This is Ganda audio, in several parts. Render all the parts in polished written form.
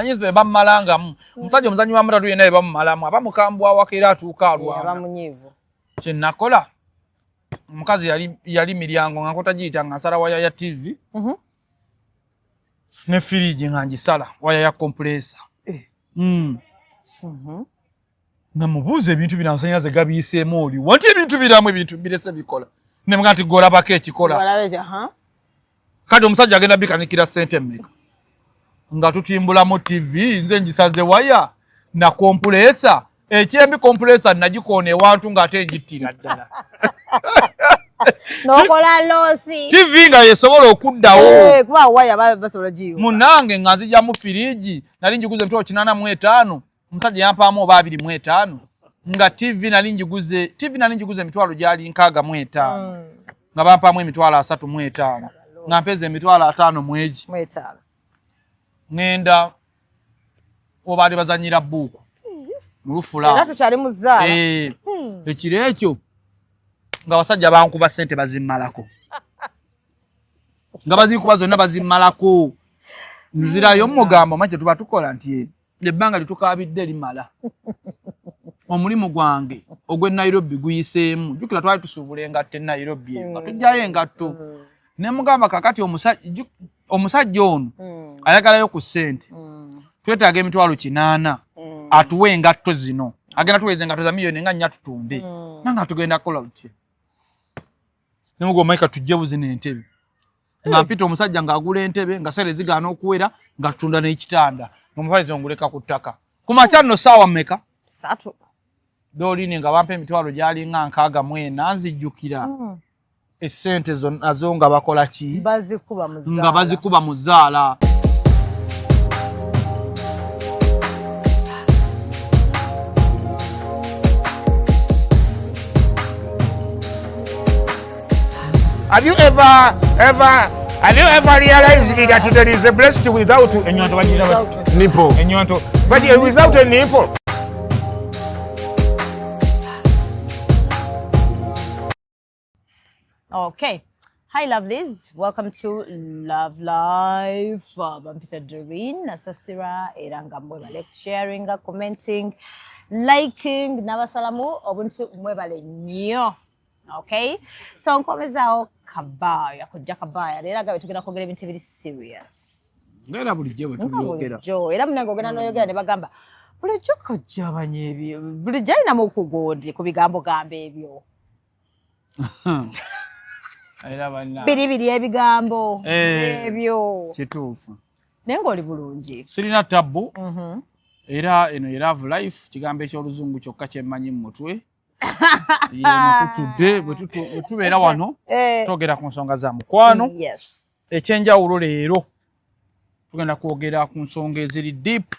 Anyizo ebammalangamu. Omusajja omuzanyi wa matatu yenna ebamumalamu, aba mukambwe awaka era atuuka alwana. Aba munyiivu. Kye nakola, omukazi yali miryango nga nkota giyita nga nsala waya ya TV. Ne firiji nga ngisala waya ya compressor. Nga mubuuza ebintu bino amasannyalaze gabiyiseemu oli wanti ebintu biramu ebintu birese bikola. Ne mugamba nti gw'olabako ekikola. Kati omusajja agenda bikanikira ssente mmeka? Nga tutimbulamu TV, nze ngisaze waya na kompuleesa. Ekyembi kompuleesa nagikoona ewantu ng'ate ngittira ddala. N'okola loosi. TV nga yesobola okuddawo. Kuba waya basobola ogiyunga. Munnange nga nzigyamu firiji, nali ngiguze emitwalo 85, omusajja yampaamu oba 25. Nga TV nali ngiguze, TV nali ngiguze emitwalo gyali 65. Nga bampaamu emitwalo 35. Nga mpeeza emitwalo 50 mu egi. Mu etaano. Ŋŋenda obaali bazannyira bbuuku. Mu lufula. Era tukyali mu zzaala. Ekiro ekyo nga abasajja bankuba ssente bazimmalako. Nga bazinkuba zonna bazimmalako. Nzirayo mugamba omanyi kye tuba tukola nti ebbanga lye tukaabidde limala. Omulimu gwange ogw'e Nairobi guyiseemu. Jjukira twali tusuubula engatto e Nairobi eyo, nga tuggyayo engatto. Ne mugamba kaakati omusajja ono ayagalayo ku ssente. Twetaaga emitwalo 8 atuwe engatto zino. Agenda tuweeza engatto za miliyoni nga 4 tutunde. Nange atugenda kukola lutya? Ne mugamba omanyi katuggye buzino entebe. Nga mpita omusajja ng'agula entebe, nga ssente zigaana okuwera, nga tutunda n'ekitanda. Omufaliso nguleka ku ttaka. Ku makya nno ssaawa mmeka? 3. Doline nga bampa emitwalo gy'alinga 64, nzijjukira. Essente nazo nga bakola ki? Bazikuba mu zzaala. Nga bazikuba mu zzaala. Have you ever, ever, have you ever realized that there is a blessing without Enyonto bagiyita bati? nipple? Enyonto. But without a nipple. Okay. Hi, lovelies. Welcome to Love Life. I'm Peter Doreen Nasasira era nga mwebale sharing, commenting, liking n'abasalamu obuntu mwebale nnyo. Okay? So nkomezaawo Kabaya, kujja Kabaya. Leero agabe tugenda kwogera ebintu ebiri serious. Era bulijjo bwe Nga tubyogera. bulijjo. Era munnange ogenda n'oyogera ne bagamba bulijjo kojja abanya ebyo. Bulijjo alinamu okugondi ku bigambo gamba ebyo. Era banna. Biri biri ebigambo ebyo. Kituufu. Naye ng'oli bulungi. Sirina tabbu. Era eno ye Love Life, kigambo eky'oluzungu kyokka kye mmanyi mu mutwe. Ye mututudde, bwe tubeera wano, twogera ku nsonga za mukwano. Ekyenjawulo leero tugenda kwogera ku nsonga eziri deep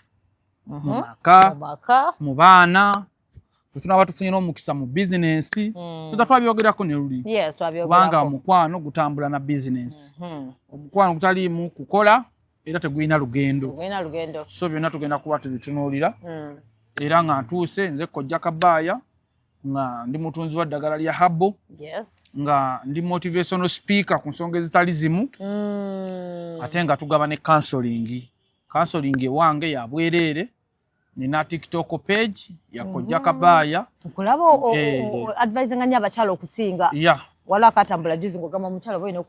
mu maka, Mu maka. mu baana, bwe tunaaba tufunye n'omukisa mu bizinensi. Tuza twabyogerako ne luli. Yes, twabyogerako. Kubanga omukwano gutambula na bizinensi. Omukwano gutaliimu kukola era tegulina lugendo. Tegulina lugendo. So byonna tugenda kuba tubitunuulira. Era nga ntuuse nze Kojja Kabaya, nga ndi mutunzi wa ddagala lya Habo. Nga ndi motivational speaker ku nsonga ezitali zimu. Ate nga tugaba ne counseling. Counseling ewange ya bwereere. Nina TikTok page ya Kojja Kabaya. Nkulaba advising nnyo abakyala okusinga. Wala akatambula juzi ng'ogamba omukyala oba olina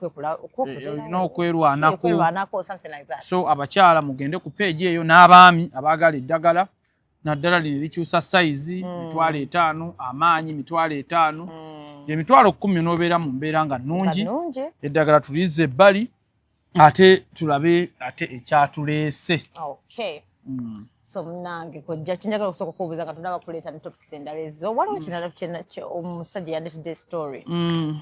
Olina okwerwanako. Okwerwanako, something like that. So abakyala mugende ku page eyo n'abaami abaagala eddagala naddala lino erikyusa size, mitwalo 5, amaanyi mitwalo 5. Emitwalo 10 n'obeera mu mbeera nga nnungi. Nga nnungi. Eddagala tulizze ebbali ate tulabe ate ekyatuleese. Okay. So munange kojja kinjagala okusooka okubuuza nga tonnaba kuleeta ne topics endala ezo. Waliwo kirala omusajja yandeetedde story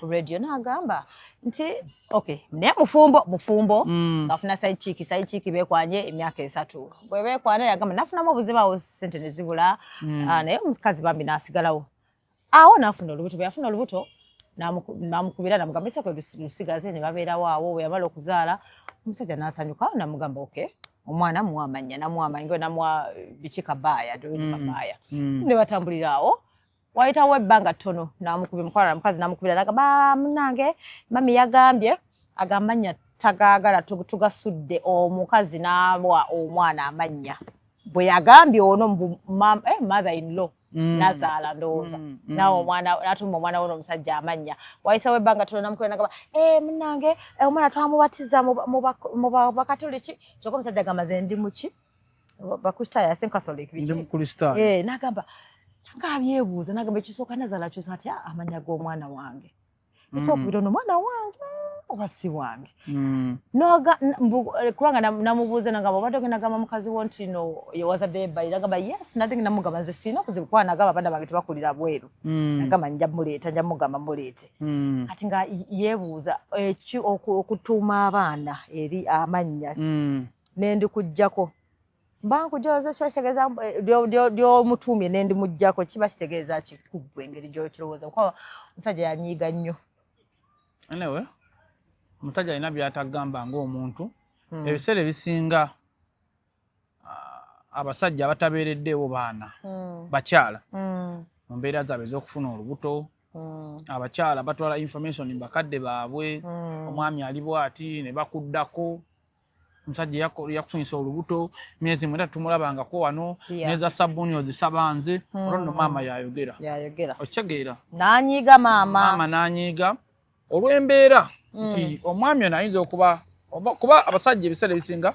ku radio n'agamba nti okay, naye mufumbo ng'afuna side chick, side chick beekwanye emyaka 3. Bwe beekwana yagamba nafunamu obuzibu awo ssente ne zibula. Naye omukazi bambi n'asigalawo. Awo n'afuna olubuto, bwe yafuna olubuto n'amukubira n'amugamba ekisooka lusigaze ne babeerawo awo. Bwe yamala okuzaala omusajja n'asanyuka n'amugamba okay, omwana muwa amannya, namuwa amannya, namuwa biki Kabaya, Doreen Kabaya. Ne batambulira awo. Wayitawo ebbanga ttono n'amukubira, mukwano mukazi n'amukubira n'agamba, munnange mami yagambye agamba nnya Tagaagala, tugasudde. Omukazi n'awa omwana amannya bwe yagambye ono mbu mother in law nazaala, ndowooza nawe omwana natuma omwana we n'omusajja amannya. Wayisawo ebbanga tono, namukubira nagamba, "Munnange, omwana twamubatiza mu bakatoliki." Kyokka omusajja agamba, "Nze ndi muki? Bakristaayo, I think Catholic." Ndi Biki? Mukristaayo. N'agamba nga abyebuuza, n'agamba, ekisooka, nazaala kyusa atya amannya g'omwana wange? Ekyokubiri, ono omwana wange oba si wange? Kubanga namubuuza, nagamba, obadde ogenda gamba mukazi wo nti no yewazaddeyo ebbali? Nagamba, "Yes." Nadde namugamba, "Nze sirina buzibu," kuba nagamba abaana bange tebakulira bweru. Nagamba, "Nja muleeta, nja mugamba muleete." Kati nga yeebuuza okutuuma abaana eri amannya nendikuggyako, mba nkujoza, kiba kitegeeza lyomutuumye nendimuggyako, kiba kitegeeza ki kuggwe engeri gyokirowooza? Kuba omusajja yanyiiga nnyo. Anyway, omusajja alina byatagamba ng'omuntu. Ebiseera ebisinga abasajja abatabeereddeewo baana bakyala mu mbeera zaabwe ez'okufuna olubuto, abakyala batwala information bakadde baabwe, omwami ali bwati, ne bakuddako, omusajja yakufunyisa olubuto myezi 9, tumulabangako wano. Neza sabbuuni ozisaba nze. Olwo nno maama yayogera. Yayogera. Okitegeera? N'anyiiga maama. Maama n'anyiiga olw'embeera nti omwami ono ayinza okuba kuba abasajja ebiseera ebisinga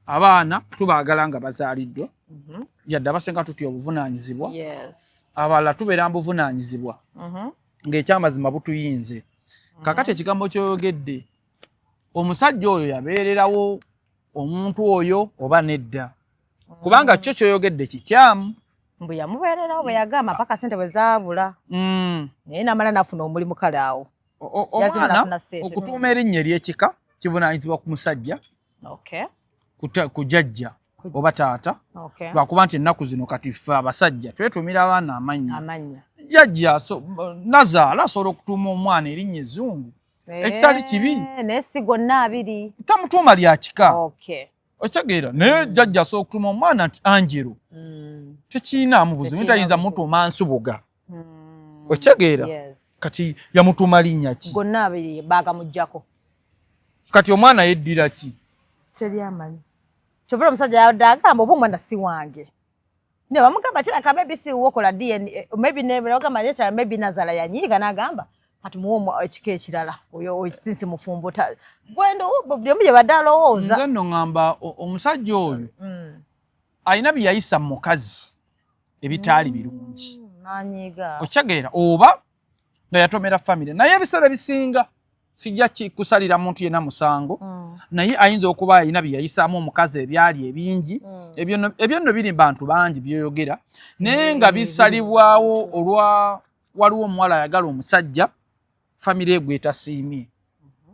abaana tubaagala nga bazaaliddwa, yadde abasinga tutya obuvunaanyizibwa. Abalala tubeera mu buvunaanyizibwa ng'ekyamazima butuyinze. Kakati ekigambo kyoyogedde, omusajja oyo yabeererawo omuntu oyo oba nedda? Kubanga kyo kyoyogedde kikyamu. Mbu yamubeererawo, bwe yagamba paka sente bwe zaabula. Naye namala nafuna omulimu, kale awo Yazima. Omwana Nafuna ssente. okutuuma erinnya ery'ekika kivunaanyizibwa ku musajja, ku jjajja oba taata. Lwakuba nti ennaku zino kati ffe abasajja twetuumira abaana amannya. Amannya. Jjajja nazaala asobola okutuuma omwana erinnya ezzungu, ekitali kibi. Naye si gonna abiri. Tamutuuma lya kika. Okitegeera? Naye jjajja asobola okutuuma omwana nti Angelo. Tekiinaamu buzibu. Tekiina Tayinza buzibu. mutuuma Nsubuga. Okitegeera? Yes. Kati yamutuuma linnya ki? Gonna abiri bagamuggyako. Kati omwana yeddira ki? Teri amanyi. Kyovula omusajja yabadde agamba oba omwana si wange, ne bamugamba kiraka maybe si wokola DNA, maybe ne bagamba nekya maybe nazala yanyiiga n'agamba kati muwe ekika ekirala, oyo sinsi mufumbo gwendo buli omu gye badde alowooza. Nze nno ŋŋamba omusajja oyo alina bye yayisa mu mukazi ebitaali birungi. Nanyiiga. Okitegeera? Oba nga yatomera famire, naye ebiseera ebisinga sijja kusalira muntu yenna musango. Naye ayinza okuba alina bye yayisaamu omukazi ebyali ebingi. Ebyo nno biri bantu bangi byoyogera, naye nga bisalibwawo olwa waliwo omuwala ayagala omusajja, famire egwe etasiimye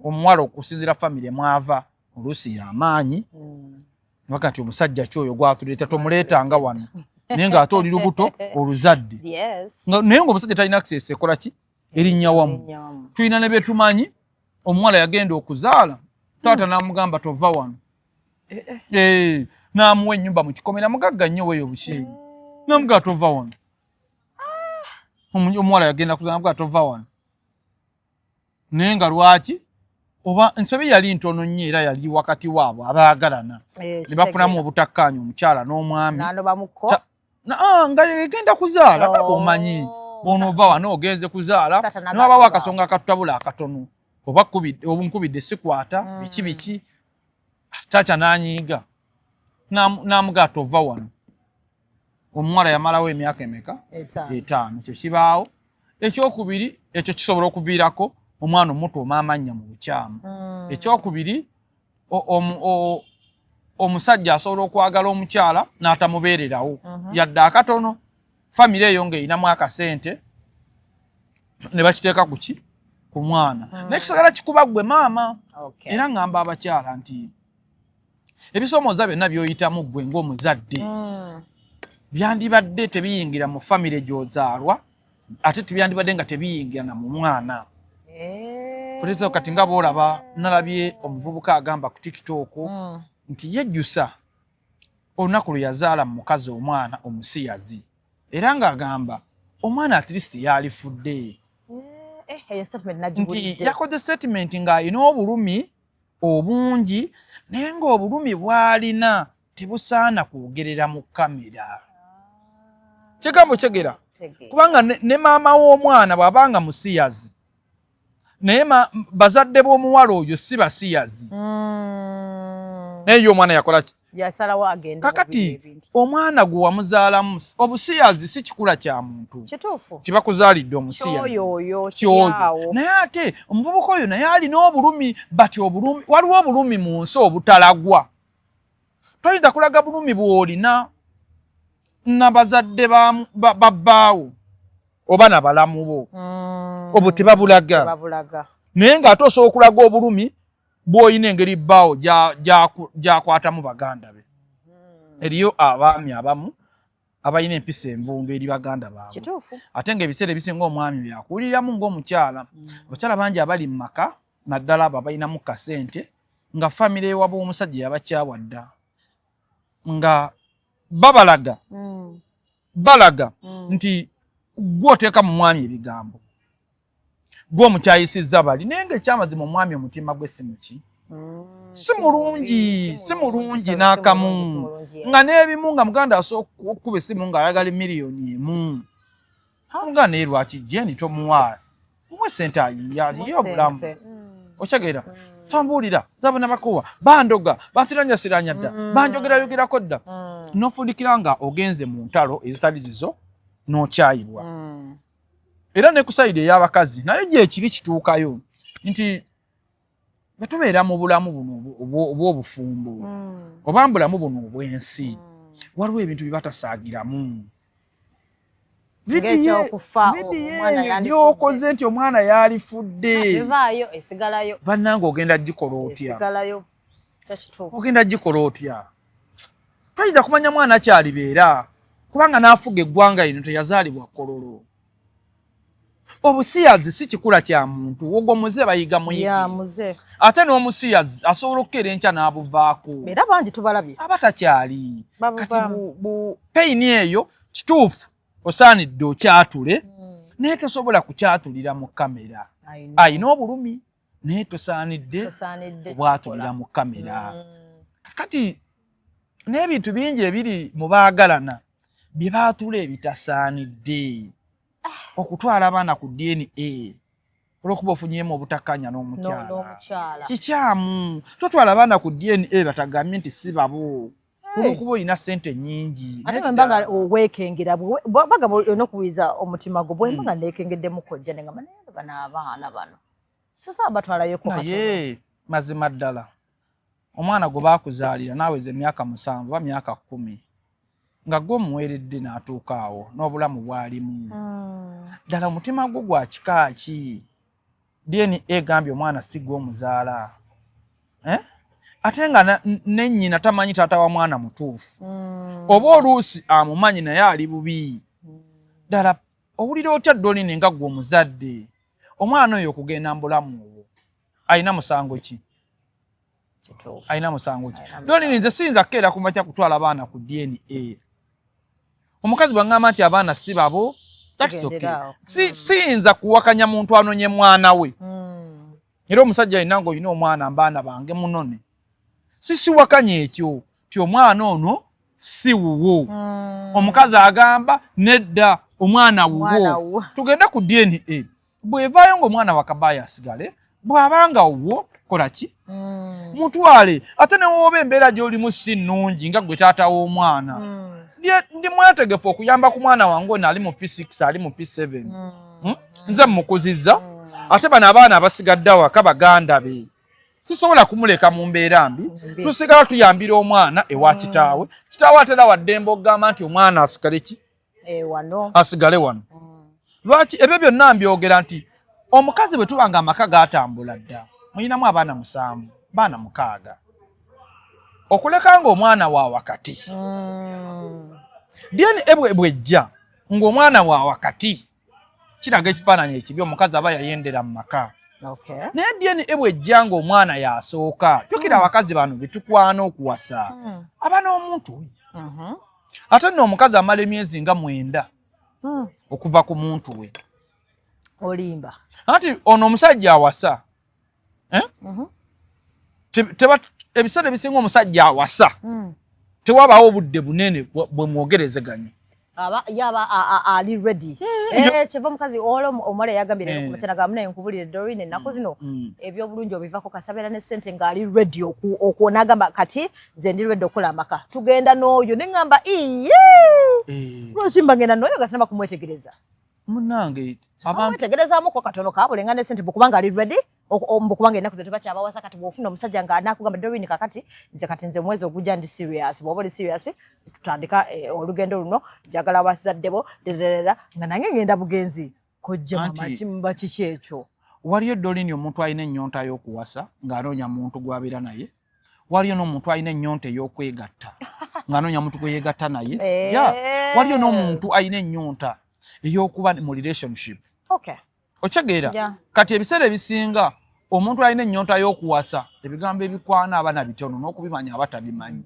omuwala okusinziira famire mwava, oluusi y'amaanyi. Wakati omusajja ki oyo gwatuleeta, tomuleetanga wano, naye ng'ate oli lubuto oluzadde. Naye ng'omusajja talina access ekola ki erinnya wamu. Erinnya wamu. Tulina ne betumanyi, omuwala yagenda okuzaala, taata n'amugamba, "Tova wano." N'amuwa ennyumba mu kikomera, mugagga nnyo weeyo Bushenyi, n'amugamba, "Tova wano." Omuwala yagenda kuzaala, n'amugamba, "Tova wano." Naye nga lwaki? Oba ensobi yali ntono nnyo, era yali wakati waabwe abaagalana ne bafunamu obutakkaanya, omukyala n'omwami. Nanobamuko. Nga egenda kuzaala nga Oh. bw'omanyi bw'onoova wano ogenze kuzaala, Tata n'agamba niwabawo tuvaawo. akasonga akatutabula akatono, oba obunkubidde sikwata biki biki, taata n'anyiiga n'amugaa, "Tova wano." Omuwala yamalawo emyaka emeka? 5. 5. Ekyo kibaawo. Ekyokubiri, ekyo kisobola okuviirako omwana omutuuma amannya mu bukyamu. Ekyokubiri, omusajja asobola okwagala omukyala n'atamubeererawo yadde akatono, famire eyo ng'erinamu akasente ne bakiteeka ku ki, ku mwana, naye kisigala kikuba ggwe maama. Era ŋŋamba abakyala nti ebisoomooza byonna by'oyitamu ggwe ng'omuzadde byandibadde tebiyingira mu famire gy'ozaalwa, ate tebyandibadde nga tebiyingira na mu mwana. For kati nga bw'olaba, nalabye omuvubuka agamba ku TikTok nti yejjusa olunaku lwe yazaala mu mukazi omwana omusiyazi, era ng'agamba omwana at least yalifudde. Eyo statement Nti nagiwulidde. yakoze statement ng'alina obulumi. Obungi, naye ng'obulumi bw'alina tebusaana kwogerera mu kamera. Kigambo kyegera. Kubanga ne maama w'omwana bw'abanga musiyazi, naye bazadde b'omuwala oyo si basiyazi, naye ye omwana yakola ki? Yasalawo agende. Kakati omwana gwe wamuzaalamu, obusiyazi si kikula kya muntu. Kituufu. Kibakuzaalidde omusiyazi. Kyoyo. Kyoyo, naye ate omuvubuka oyo naye alina obulumi, but obulumi, waliwo obulumi mu nsi obutalagwa. Toyinza kulaga bulumi bw'olina nabazadde babbaawo oba nabalamu bo. Obwo tebabulaga. Babulaga. Naye ng'ate osobola okulaga obulumi bw'olina engeri bbaawo gy'akwatamu baganda be. Eriyo abaami abamu abalina empisa envundu eri baganda baabwe. Ate ng'ebiseera ebisinga omwami oyo akuwuliramu ng'omukyala. Abakyala bangi abali mu maka, naddala abo abalinamu kasente, nga famire ewaba omusajja yabakyawa dda, nga babalaga balaga nti gwe oteeka mu mwami ebigambo, gwe omukyayisizza bali, naye ngaekyamazima omwami omutima gwe si muki, si mulungi, si mulungi n'akamu, nga n'ebimu nga muganda asobola okukuba essimu ng'ayagala 1 million. Muganda, naye lwaki Jeni tomuwa? Muwe sente ayiye ayiye obulamu. Okitegeera? Tombuulira zabona bakuwa bandoga, bansiranyasiranya dda, banjogerayogerako dda, nofundikira nga ogenze mu ntalo ezitali zizo n'okyayibwa. Era ne ku side ey'abakazi naye gyekiri kituukayo nti bwe tubeera mu bulamu buno obw'obufumbo oba mu bulamu buno obw'ensi, waliwo ebintu bye batasaagiramu. Ng'ekyokufa, Vidiyo omwana eyo yandifudde. gyokoze nti omwana yalifudde. Tevaayo, esigalayo. Bannange, ogenda gikola otya? Esigalayo, tekituufu. Ogenda gikola otya? Toyinza kumanya mwana kyalibeera, kubanga n'afuga eggwanga lino teyazaalibwa Kololo. Obusiyazi si kikula kya muntu, ogwo muze bayiga muyigi. Ya muze. Ate n'omusiyazi asobola okukeera enkya n'abuvaako. Era bangi tubalabye. Aba takyali. Kati Babuvaamu. bu pain eyo, kituufu osaanidde okyatule, naye tosobola kukyatulira mu kamera. I know. Ayina obulumi, naye tosaanidde Tosaanidde. obwatulira mu kamera. Kakati n'ebintu bingi ebiri mu baagalana bye baatula ebitasaanidde, okutwala abaana ku DNA olwokuba ofunyemu obutakkaanya n'omukyala. N'omukyala. Kikyamu. Totwala abaana ku DNA batagambye nti si babo olwokuba olina sente nnyingi. Ate Nedda. bwe mba nga oweekengera, bagamba olina okuwiza omutima gwo. Bwe mba nga neekengeddemu kojja, ne ngamba, naye bano abaana bano sosobola batwalayoko katono. Naye mazima ddala omwana gwe baakuzaalira naaweza emyaka 7 oba myaka 10 nga gwe omuweeredde n'atuuka awo n'obulamu bw'alimu, ddala omutima gwo gwa kika ki? DNA egambye omwana si gwe omuzaala, eh? Ate nga nennyina tamanyi taata wa mwana mutuufu, oba oluusi amumanyi naye ali bubi. Ddala owulira otya, Dolini, nga gwe omuzadde, omwana oyo okugenda mu bulamu obwo? Alina musango ki? Kituufu. Alina musango ki? Alina. Dolini, nze siyinza kukeera ku makya kutwala baana ku DNA. Omukazi bw'aŋŋamba nti abaana si babo, that's okay. Tugendera awo. Siyinza kuwakanya muntu anonye mwana we. Era omusajja alina ng'olina omwana, mbaana bange munone, sisiwakanya ekyo ti omwana ono si wuwo. Omukazi agamba nedda, omwana Omwana wuwo. wuwo. Tugende ku DNA. Bwevaayo ng'omwana wa Kabaaya asigale, bw'abanga wuwo, kola ki? Mutwale. Ate newooba embeera gy'olimu si nnungi nga gwe taata w'omwana, ndi mwetegefu okuyamba ku mwana wange ono ali mu P6, ali mu P7. Nze mmukuzizza. Ate bano abaana abasigadde awaka baganda be, sisobola kumuleka mu mbeera mbi. Mbi. Tusigala tuyambira omwana ewa kitaawe. Kitaawe atera waddembe okugamba nti omwana asigale ki? Eh, wano. Asigale wano. Lwaki ebyo byonna mbyogera? Nti omukazi bwe tuba nga amaka gatambula dda, muyinamu abaana musanvu, baana mukaaga, okuleka nga omwana wa wakati, DNA bwejja ng'omwana wa wakati, kiraga ekifaananyi ekibi omukazi aba yayendera mu maka. Naye DNA bwejja ng'omwana yasooka, jjukira abakazi bano betukwana okuwasa aba n'omuntu oyo. Ate nno omukazi amala emyezi nga 9 okuva ku muntu we. Olimba. Anti ono omusajja awasa, eh? Mhm. Ebiseera ebisinga omusajja awasa tewabaawo obudde bunene bwe mwogerezeganye. Aba yaba ali ready. Kyeva omukazi olwo omuwala yagambye leero kumatena ga munaye, nkubulire Doreen, ennaku zino ebyobulungi obivako kasabeera ne ssente ng'ali ready n'agamba kati nze ndi ready okukola amaka, tugenda n'oyo. Ne ŋŋamba, iye, lwaki mba ngenda n'oyo nga sinaba kumwetegereza? Munange, abantu mwetegerezaamuko katono kabulenga ne ssente bwekubanga ali ready, mbukubanga ennaku ze tebakyabawasa. Kati bw'ofuna omusajja nga anakugamba, Doreen, kakati nze, kati nze omwezi ogujja ndi serious, bw'oba oli serious tutandika olugendo luno, njagala bazadde bo dererera, nga nange ngenda bugenzi kojja mama. Kimba kiki ekyo? Waliyo, Doreen, omuntu alina ennyonta y'okuwasa ng'anoonya muntu gw'abeera naye. Waliyo n'omuntu alina ennyonta ey'okwegatta ng'anoonya muntu gwe yeegatta naye. Ya, waliyo n'omuntu alina ennyonta ey'okuba mu relationship. Okitegeera? Yeah. Kati ebiseera ebisinga omuntu alina ennyonta y'okuwasa, ebigambo ebikwana abaana bitono n'okubimanya aba tabimanyi.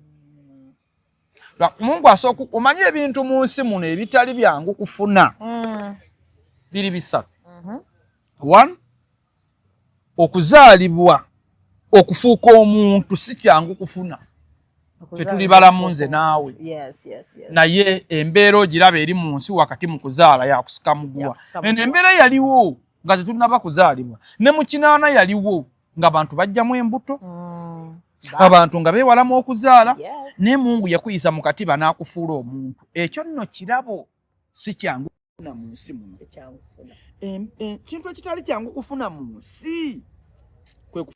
Mungu asooka omanye ebintu mu nsi muno ebitali byangu kufuna biri bisatu. One, okuzaalibwa okufuuka omuntu si kyangu kufuna. Ffe tuli balamu, nze naawe. Naye embeera ogiraba eri mu nsi wakati mu kuzaala yakusika muguwa. Yakusika Eno muguwa. embeera yaliwo nga tetunnaba kuzaalibwa, ne mu 80 yaliwo ng'abantu bajjamu embuto, abantu nga beewalamu okuzaala. Naye Mungu yakuyisa mu katiba n'akufuula omuntu. Ekyo nno kirabo, si kyangu kufuna mu nsi muno. Ekyangu kufuna. Kintu ekitali kyangu kufuna mu nsi kwe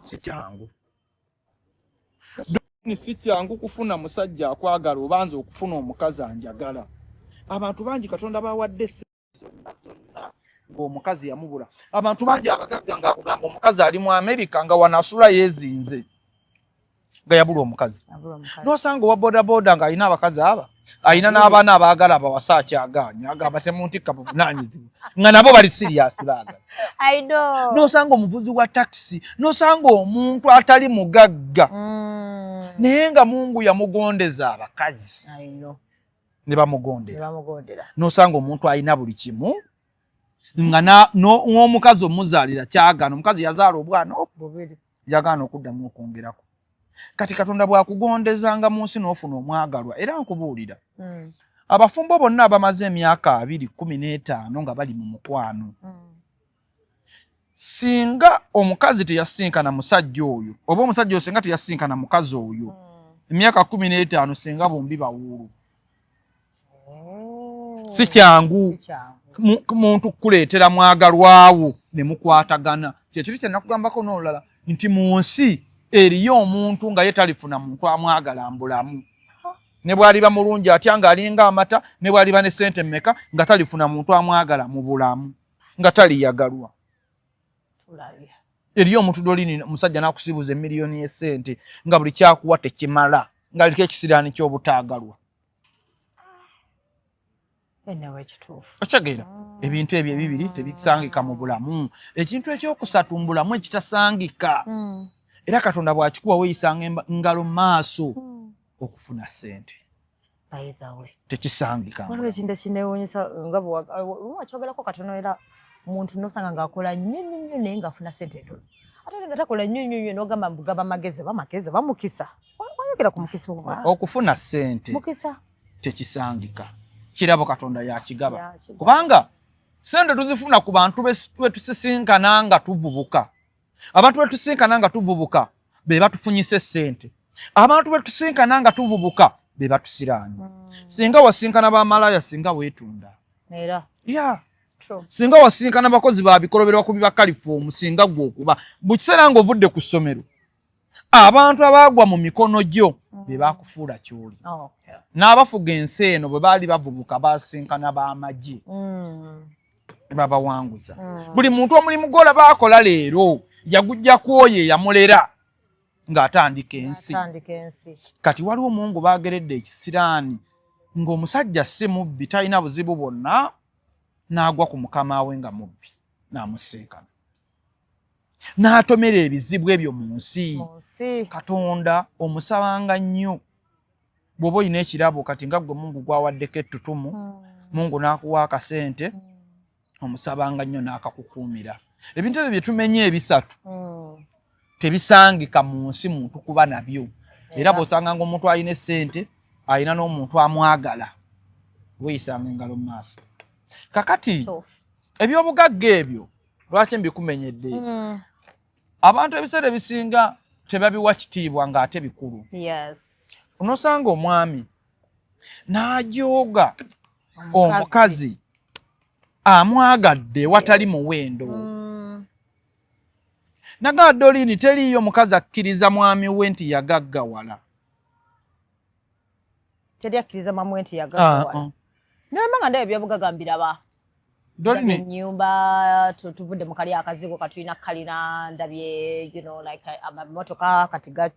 si kyangu. Doni, si kyangu kufuna musajja akwagala obanza okufuna omukazi anjagala. Abantu bangi Katonda bawadde zonna zonna ng'omukazi yamubula. Abantu bangi abagagga ng'akugamba omukazi ali mu Amerika nga wano asula yeezinze nga yabula omukazi. Abula omukazi. Nosanga owa bodaboda ng'alina abakazi aba alina n'abaana abaagala abawasa, akyagaanya, agamba temuntikka buvunaanyizibwa, nga nabo bali serious baagala. I know. Nosanga omuvuzi wa takisi, nosanga omuntu atali mugagga naye nga Mungu yamugondeza abakazi I know. ne Ne bamugondera. bamugondera. Nosanga omuntu alina buli kimu nga n'omukazi omuzaalira kyagaana. Omukazi yazaala obwana obwo Bubiri. yagaana okuddamu okwongerako. Kati Katonda bw'akugondezanga mu nsi n'ofuna omwagalwa, era nkubuulira, abafumbo bonna abamaze emyaka 20, 15 nga bali mu mukwano, singa omukazi teyasinkana musajja oyo oba omusajja oyo singa teyasinkana mukazi oyo emyaka 15, singa bombi bawuulu. Si kyangu Si kyangu. Muntu kukuleetera mwagalwawo ne mukwatagana. Kyekiri kye nakugambako n'olulala nti mu nsi eriyo omuntu nga ye talifuna muntu amwagala mbulamu, ne bw'aliba mulungi atya, ng'alinga amata, ne bw'aliba ne sente mmeka, nga talifuna muntu amwagala mu bulamu, nga taliyagalwa. Tulabye. Eriyo omuntu, Doreen, omusajja n'akusibuza emiliyoni y'essente nga buli kyakuwa tekimala, nga aliko ekisiraani ky'obutaagalwa. Enewe ekituufu. Okitegeera? Ebintu ebyo ebibiri tebisangika mu bulamu. Ekintu ekyokusatu mu bulamu ekitasangika, era Katonda bw'akikuwa weeyisanga ngalo mu maaso, okufuna ssente By the way, tekisangika mu waliwo bulamu. ekintu ekinewuunyisa nga bwewakyogerako katono, era muntu nosanga ng'akola nnyo nnyo nnyo naye ng'afuna ssente ntono, ate nga takola nnyo nnyo nnyo n'ogamba mbu gaba magezi oba magezi oba mukisa. Wayogera ku mukisa oba Okufuna ssente mukisa. tekisangika, kirabo, Katonda yakigaba. Yakigaba. Kubanga sente tuzifuna ku bantu betusisinkana nga tuvubuka. Abantu betusinkana nga tuvubuka be batufunyisa essente. Abantu betusinkana nga tuvubuka be batusiraanya. Singa wasinkana bamalaya, singa weetunda. Era ya true. Singa wasinkana bakozi ba bikolobero, bakubi ba kalifoomu, singa gwe okuba mu kiseera ng'ovudde ku ssomero, abantu abaagwa mu mikono gyo be bakufuula kyoli. N'abafuga ensi eno bwe baali bavubuka basinkana b'amagye ne babawanguza. Buli muntu omulimu gw'olaba akola leero yagujja ku oyo eyamulera ng'atandika ensi. Atandika ensi. Kati waliwo omuwungu baageredde ekisiraani ng'omusajja si mubbi, talina buzibu bwonna, n'agwa ku mukama we nga mubbi, n'amusinkana n'atomera ebizibu ebyo mu nsi. Mu nsi. Katonda omusabanga nnyo bw'oba olina ekirabo. Kati nga ggwe Mungu gwawaddeko ettutumu, Mungu n'akuwa akasente, omusabanga nnyo n'akakukuumira. Ebintu ebyo byetumenye ebisatu tebisangika mu nsi muntu kuba nabyo. Era bw'osanga nga omuntu alina essente alina n'omuntu amwagala, weeyisanga engalo mu maaso. Kakati ebyobugagga ebyo lwaki mbikumenyedde? Abantu ebiseera ebisinga tebabiwa kitiibwa ng'ate bikulu. Onosanga omwami n'ajooga omukazi amwagadde watali muwendo. Nagaa Dolini, teriiyo mukazi akkiriza mwami we nti yagaggawala. Teri akkiriza mwami we nti yagaggawala? Naye nga ndaba ebyobugagga mbiraba. Dolini, Ennyumba, tuvudde mu kali akazigo katulina kalina, ndabye like amamotoka kati ga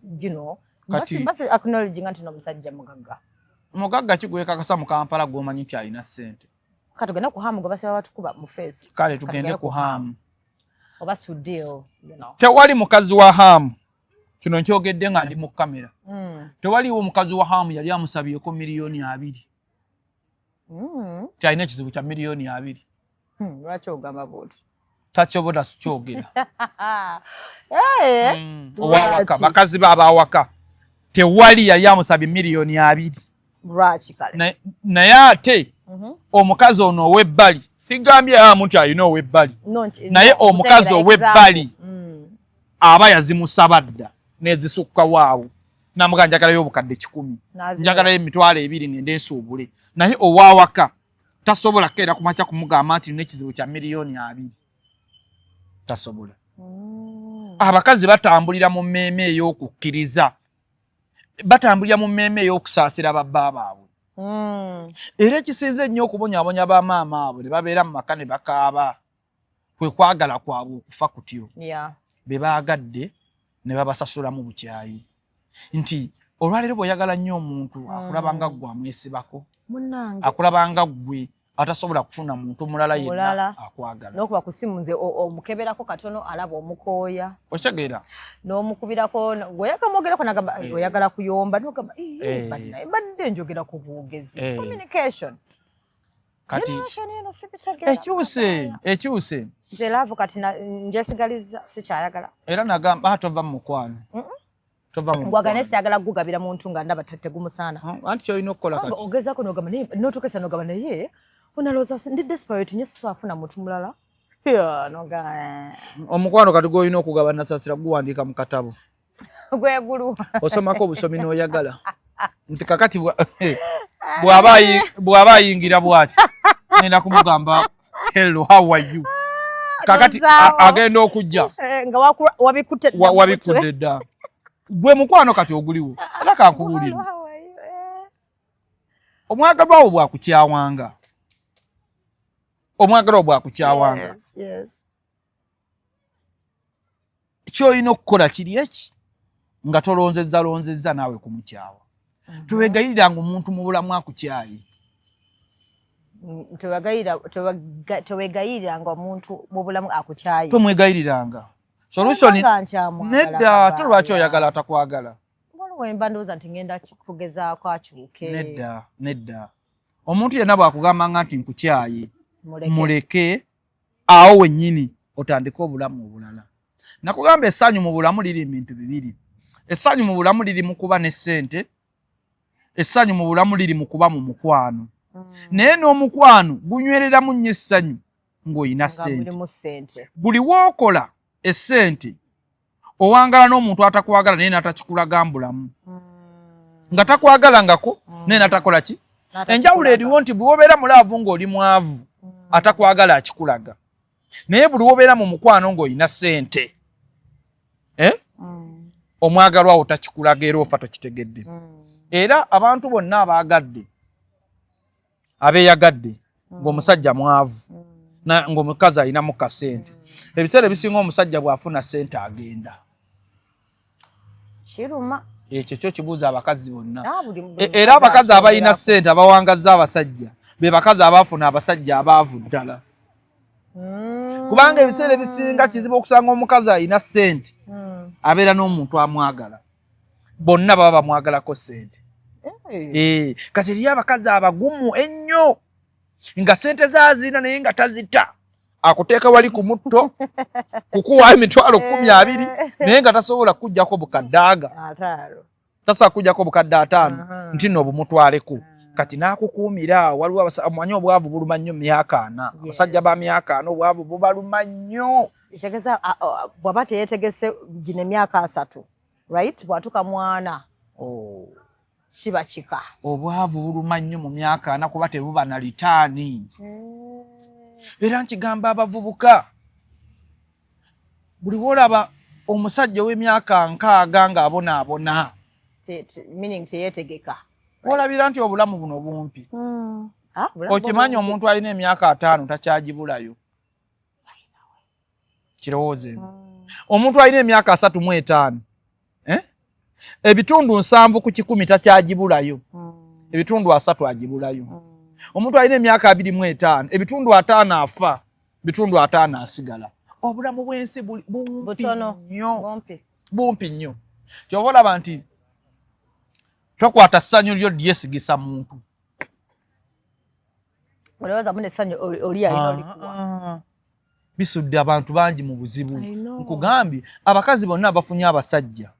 basi acknowledging nti n'omusajja mugagga. Mugagga kigwekakasa mu Kampala gw'omanyi nti alina ssente? Kati tugende ku Hamu gwe basiba batukuba mu face. Kale tugende ku Hamu. Oba Sudil. Tewali mukazi wa Hamu, kino nkyogedde nga ndi mu kamera, tewaliwo mukazi wa Hamu yali amusabyeko 20 miliyoni kyalina ekizibu kya 20 miliyoni. Lwaki ogamba bwotyo? Takyobola kyogera. Eh, Owawaka. Lwaki? Bakazi be abawaka tewali yali amusabye 20 miliyoni. Lwaki kale? Naye ate omukazi ono ow'ebbali, sigambye Hamu nti alina ow'ebbali, No, naye no, omukazi kutegera ow'ebbali example. Aba yazimusaba dda nezisukka waawo, namuga njagalayo 100,000, N'azimuwa. njagalayo 20,000 ngende nsuubule. Naye owawaka tasobola kukeera kumakya kumugamba nti nina ekizibu kya 20 miliyoni, tasobola. Abakazi batambulira mu mmeeme ey'okukkiriza, batambulira mu mmeeme ey'okusaasira babba baabwe. Era ekisinze ennyo okubonyaabonya bamaama abo ne babeera mu maka ne bakaaba kwe kwagala kwabwe okufa kutyo be baagadde ne babasasulamu bukyayi, nti olwaleero bw'oyagala nnyo omuntu akulaba nga ggwe amwesibako, Munnange. akulaba nga ggwe atasobola kufuna muntu mulala yenna Mulala. akwagala. N'okuba ku simu nze omukeberako katono alaba omukooya. Okitegeera? N'omukubirako gweyakamwogerako nagamba oyagala kuyomba, nogamba, Eh. "Bannaye, mbadde njogera ku bwogezi." Communication. Kati Generation eno sibitegeera. ekyuse, ekyuse. Nze love kati njesigaliza, sikyayagala. Era nagamba, ah, tova mu mukwano, tova mu Ngwaga naye mukwano. sikyagala kugugabira muntu nga ndaba tegumusaana. Ah, anti kyolina okukola Kubanga kati ogezaako nogamba naye notukesa nogamba naye onalowooza ndi desperate nnyo, sisobola muntu mulala. Yeah, noga Omukwano kati gwolina okugaba, Nasasira, guwandiika mu katabo. Gwegulu. Osomako obusomi n'oyagala nti kakati bw'aba ayingira bw'ati ngenda kumugamba, "Hello, how are you?" Kakati Tozaawo. agenda okujja Eh, nga wabikutte dda mu mutwe. Wabikudde dda gwe mukwano kati oguliwo. Era kankubuulire, Hello, how are you? Eh. omwagalwa wo bwakukyawanga, omwagalwa wo bwakukyawanga, Yes. kyolina okukola kiri eki nga tolonzezza lonzezza naawe kumukyawa. Tewegayiriranga omuntu mu bulamu akukyayi. Tewegayiriranga omuntu mu bulamu akukyayi. Tomwegayiriranga. Solution Nga nkyamwagala. Nedda, ate lwaki Kabaaya. oyagala atakwagala? Waliwo emba ndowooza nti ngenda kugezaako akyuke. Nedda, nedda. Omuntu yenna bw'akugambanga nti nkukyayi, Muleke. muleke awo wennyini, otandike obulamu obulala. Nakugamba essanyu mu bulamu liri mu bintu bibiri. Essanyu mu bulamu liri mu kuba ne ssente, essanyu mu bulamu liri mu kuba mu mukwano. Naye n'omukwano gunywereramu nnyo essanyu ng'olina Nga ssente. mulimu ssente. Buli wookola essente owangala n'omuntu atakwagala naye n'atakikulaga mbulamu, nga takwagalangako naye n'atakola ki. N'atakikulaga. Enjawulo eriwo nti bwe wobeera mu love ng'oli mwavu, atakwagala akikulaga, naye buli wobeera mu mukwano ng'olina ssente, eh? Omwagalwa wo takikulaga era ofa tokitegedde. Era abantu bonna abaagadde, abeeyagadde ng'omusajja mwavu ng'omukazi alinamu kasente, ebiseera ebisinga omusajja bw'afuna ssente agenda. Kiruma. Ekyo kyo kibuuza abakazi bonna. Ah, buli Era abakazi abalina akyongerako. ssente abawangazza abasajja be bakazi abaafuna abasajja abaavu ddala, kubanga ebiseera ebisinga kizibu okusanga omukazi alina ssente abeera n'omuntu amwagala. Bonna baba bamwagalako ssente. Eh. Eh, kati eriyo abakazi abagumu ennyo nga ssente zaazirina naye nga tazita. Akuteeka wali ku mutto kukuwa 20,000, naye nga tasobola kujjako bukadde aga 50. Tasobola kujjako bukadde 50 nti nno obumutwaleko. Kati n'akukuumira. Waliwo omanyi obwavu buluma nnyo myaka 40. Abasajja ba myaka 40 obwavu bubaluma nnyo. Kitegeeza bw'aba teyeetegese gino emyaka 30, right, bw'atuuka mwana Oh. kiba kika. Obwavu buluma nnyo mu myaka 40 kuba tebuba na return. Era nkigamba abavubuka, buli lwolaba omusajja ow'emyaka 60 ng'abonaabona, Meaning teyeetegeka. Olabira nti obulamu buno bumpi. Ah, obulamu Okimanyi, bwo. omuntu alina emyaka 50 takyagibulayo. Kirowooze, omuntu alina emyaka 35, eh? 70% takyagibulayo. 30% agibulayo. Omuntu alina emyaka 25, 50% afa, 50% asigala. Obulamu bw'ensi bumpi Butono. nnyo. Bumpi. Bumpi nnyo. Kyova olaba nti tokwata ssanyu lyo lyesigisa muntu. Olowooza muna essanyu oli alina olikuwa. Ah, bisudde abantu bangi mu buzibu. I know. Nkugambye, abakazi bonna abafunye abasajja,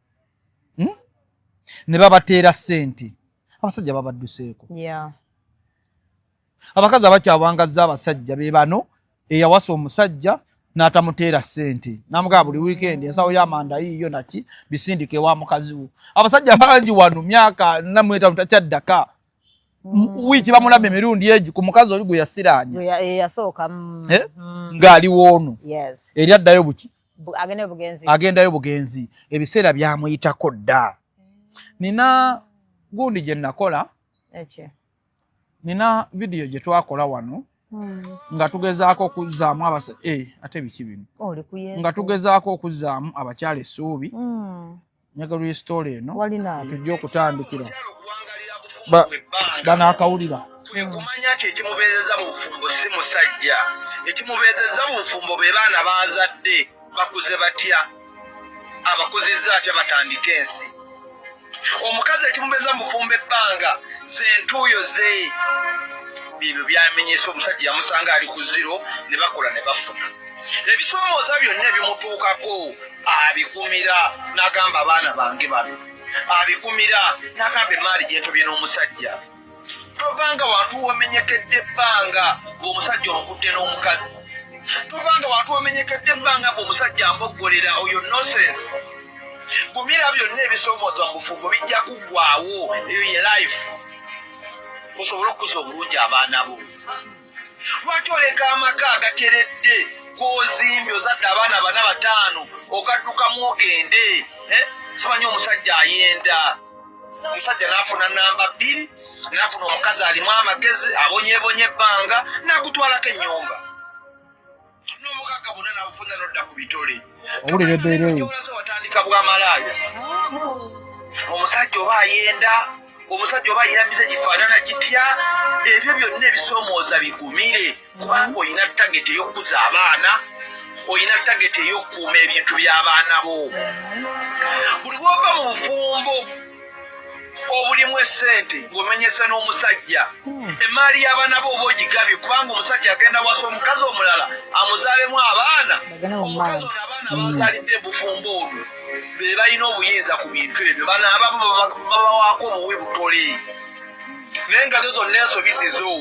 Ne babateera ssente, abasajja babadduseeko. Abakazi abakyawangazza abasajja be bano eyawasa omusajja n'atamuteera ssente, n'amugamba buli wiikendi ensawo y'amanda yiiyo naki bisindika ewa mukazi wo. Abasajja bangi wano myaka 45 takyaddaka. Wiiki bamulaba emirundi egi ku mukazi oli gwe yasiraanya. Gwe yasooka. Eh? Ng'ali woono. Eri addayo buki? Agendayo bugenzi. Agendayo bugenzi, ebiseera byamuyitako dda. Nina gundi gye nakola. Eki? Nina vidiyo gye twakola wano nga tugezaako okuzzaamu abasa eh, ate biki bino? Oli ku Yesu. Nga tugezaako okuzzaamu abakyala essuubi. Njagala story eno. Walinaani? Tujja okutandikira banaakawulira. Kwe kumanya nti ekimubeezeza mu bufumbo si musajja, ekimubeezeza mu bufumbo be baana baazadde. Bakuze batya? Abakuzizza atya? Batandike ensi. Omukazi ekimubeeza mu bufumbo ebbanga zentuuyo ze byebyo byamenyesa. Omusajja yamusanga ali ku zero, ne bakola ne bafuna. Ebisoomooza byonna ebimutuukako abigumira n'agamba, "Abaana bange bano." Abigumira n'agamba, "Emaali gyentobye n'omusajja." Tovanga wantu womenyekedde ebbanga ng'omusajja omukutte n'omukazi. Tovanga wantu womenyekedde ebbanga ng'omusajja amboggolera. Oyo nonsense. Gumira byonna ebisoomooza mu bufumbo, bijja kuggwaawo. Eyo ye life, osobole okukuza obulungi abaana bo. Lwaki oleka amaka agateredde g'ozimbye, ozadde abaana bana, bataano, ogaddukamu ogende, eh? Simanyi omusajja ayenda, omusajja n'afuna namba 2, n'afuna omukazi alimu amagezi, abonyeebonye ebbanga, n'akutwalako ennyumba n'obugagga bwonna n'abufuna, n'odda ku bitole. Owulira ebbeera eyo. Gy'olaze watandika bwamalaaya. Omusajja oba ayenda, omusajja oba ayina gifaanana gitya, ebyo byonna ebisoomooza bigumire, kubanga olina target ey'okukuza abaana, olina target ey'okukuuma ebintu by'abaana bo. Buli wova mu bufumbo obulimu essente ng'omenyesa n'omusajja, emaali y'abaana bo oba ogigabye, kubanga omusajja agenda wasa omukazi omulala amuzaalemu abaana. Bagenda mu Omukazi maaso. ono abaana bazaalidde ebufumbo olwo be balina obuyinza ku bintu ebyo. Bano abamu babawaako obuwi butole, naye nga zo zonna ensobi zizo.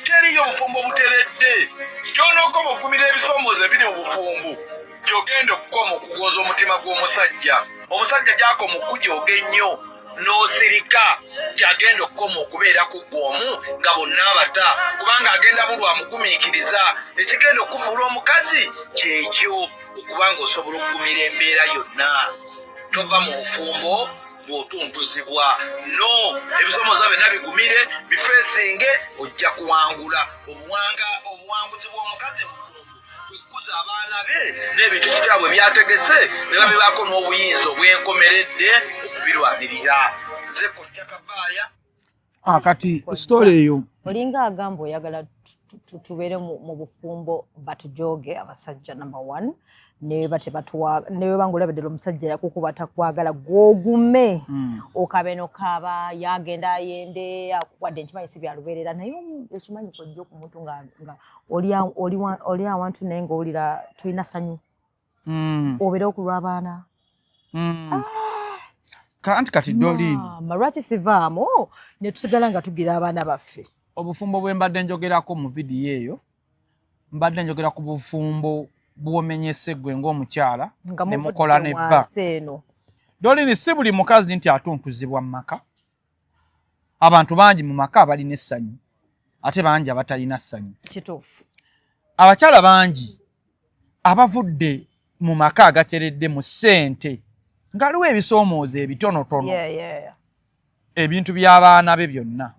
Teriyo bufumbo buteredde. Gyonookoma okugumira ebisoomoozo ebiri mu bufumbo, gyogenda okukoma okugonza omutima gw'omusajja. Omusajja gyakoma okujooga ennyo n'osirika, gyagenda okukoma okubeera ku ggwe omu nga bonna abata, kubanga agenda bulwa amugumiikiriza. Ekigenda okufuula omukazi kyekyo, okubanga osobola okugumira embeera yonna. Tova mu bufumbo bw'otuntuzibwa. No ebisomooza byonna bigumire, bifeesinge, ojja kuwangula. Obuwanga, obuwanguzi bw'omukazi mu bufumbo kwekukuza abaana be n'ebintu kitaabwe byategese, ne babibaako n'obuyinza obwenkomeredde okubirwanirira. Nze Kojja Kabaaya. Ah, kati story eyo. Olinga agamba oyagala tubeere mu bufumbo batujoge abasajja, number one. Neba tebatwa, neba ngolaba ddala omusajja yakukuba takwagala, gwogume okabe nokaba yagenda ayende wadde nkimanyi si byalubeerera, naye ekimanyi kojja ku muntu nga oli awantu naye ng'owulira tolina ssanyu, obeera okulwa abaana. Anti kati Dolini, Maama, lwaki sivaamu ne tusigala nga tugira abaana baffe? Obufumbo bwe mbadde njogerako mu vidiyo eyo, mbadde njogera ku bufumbo bw'omenyese ggwe ng'omukyala nga ne mukola muvudde ne bba. Wansi eno. Dolini, si buli mukazi nti atuntuzibwa mu maka. Abantu bangi mu maka abalina essanyu, ate bangi abatalina ssanyu. Abakyala bangi abavudde mu maka agateredde mu ssente, ng'aliwo ebisoomooza ebitonotono, ebintu by'abaana be byonna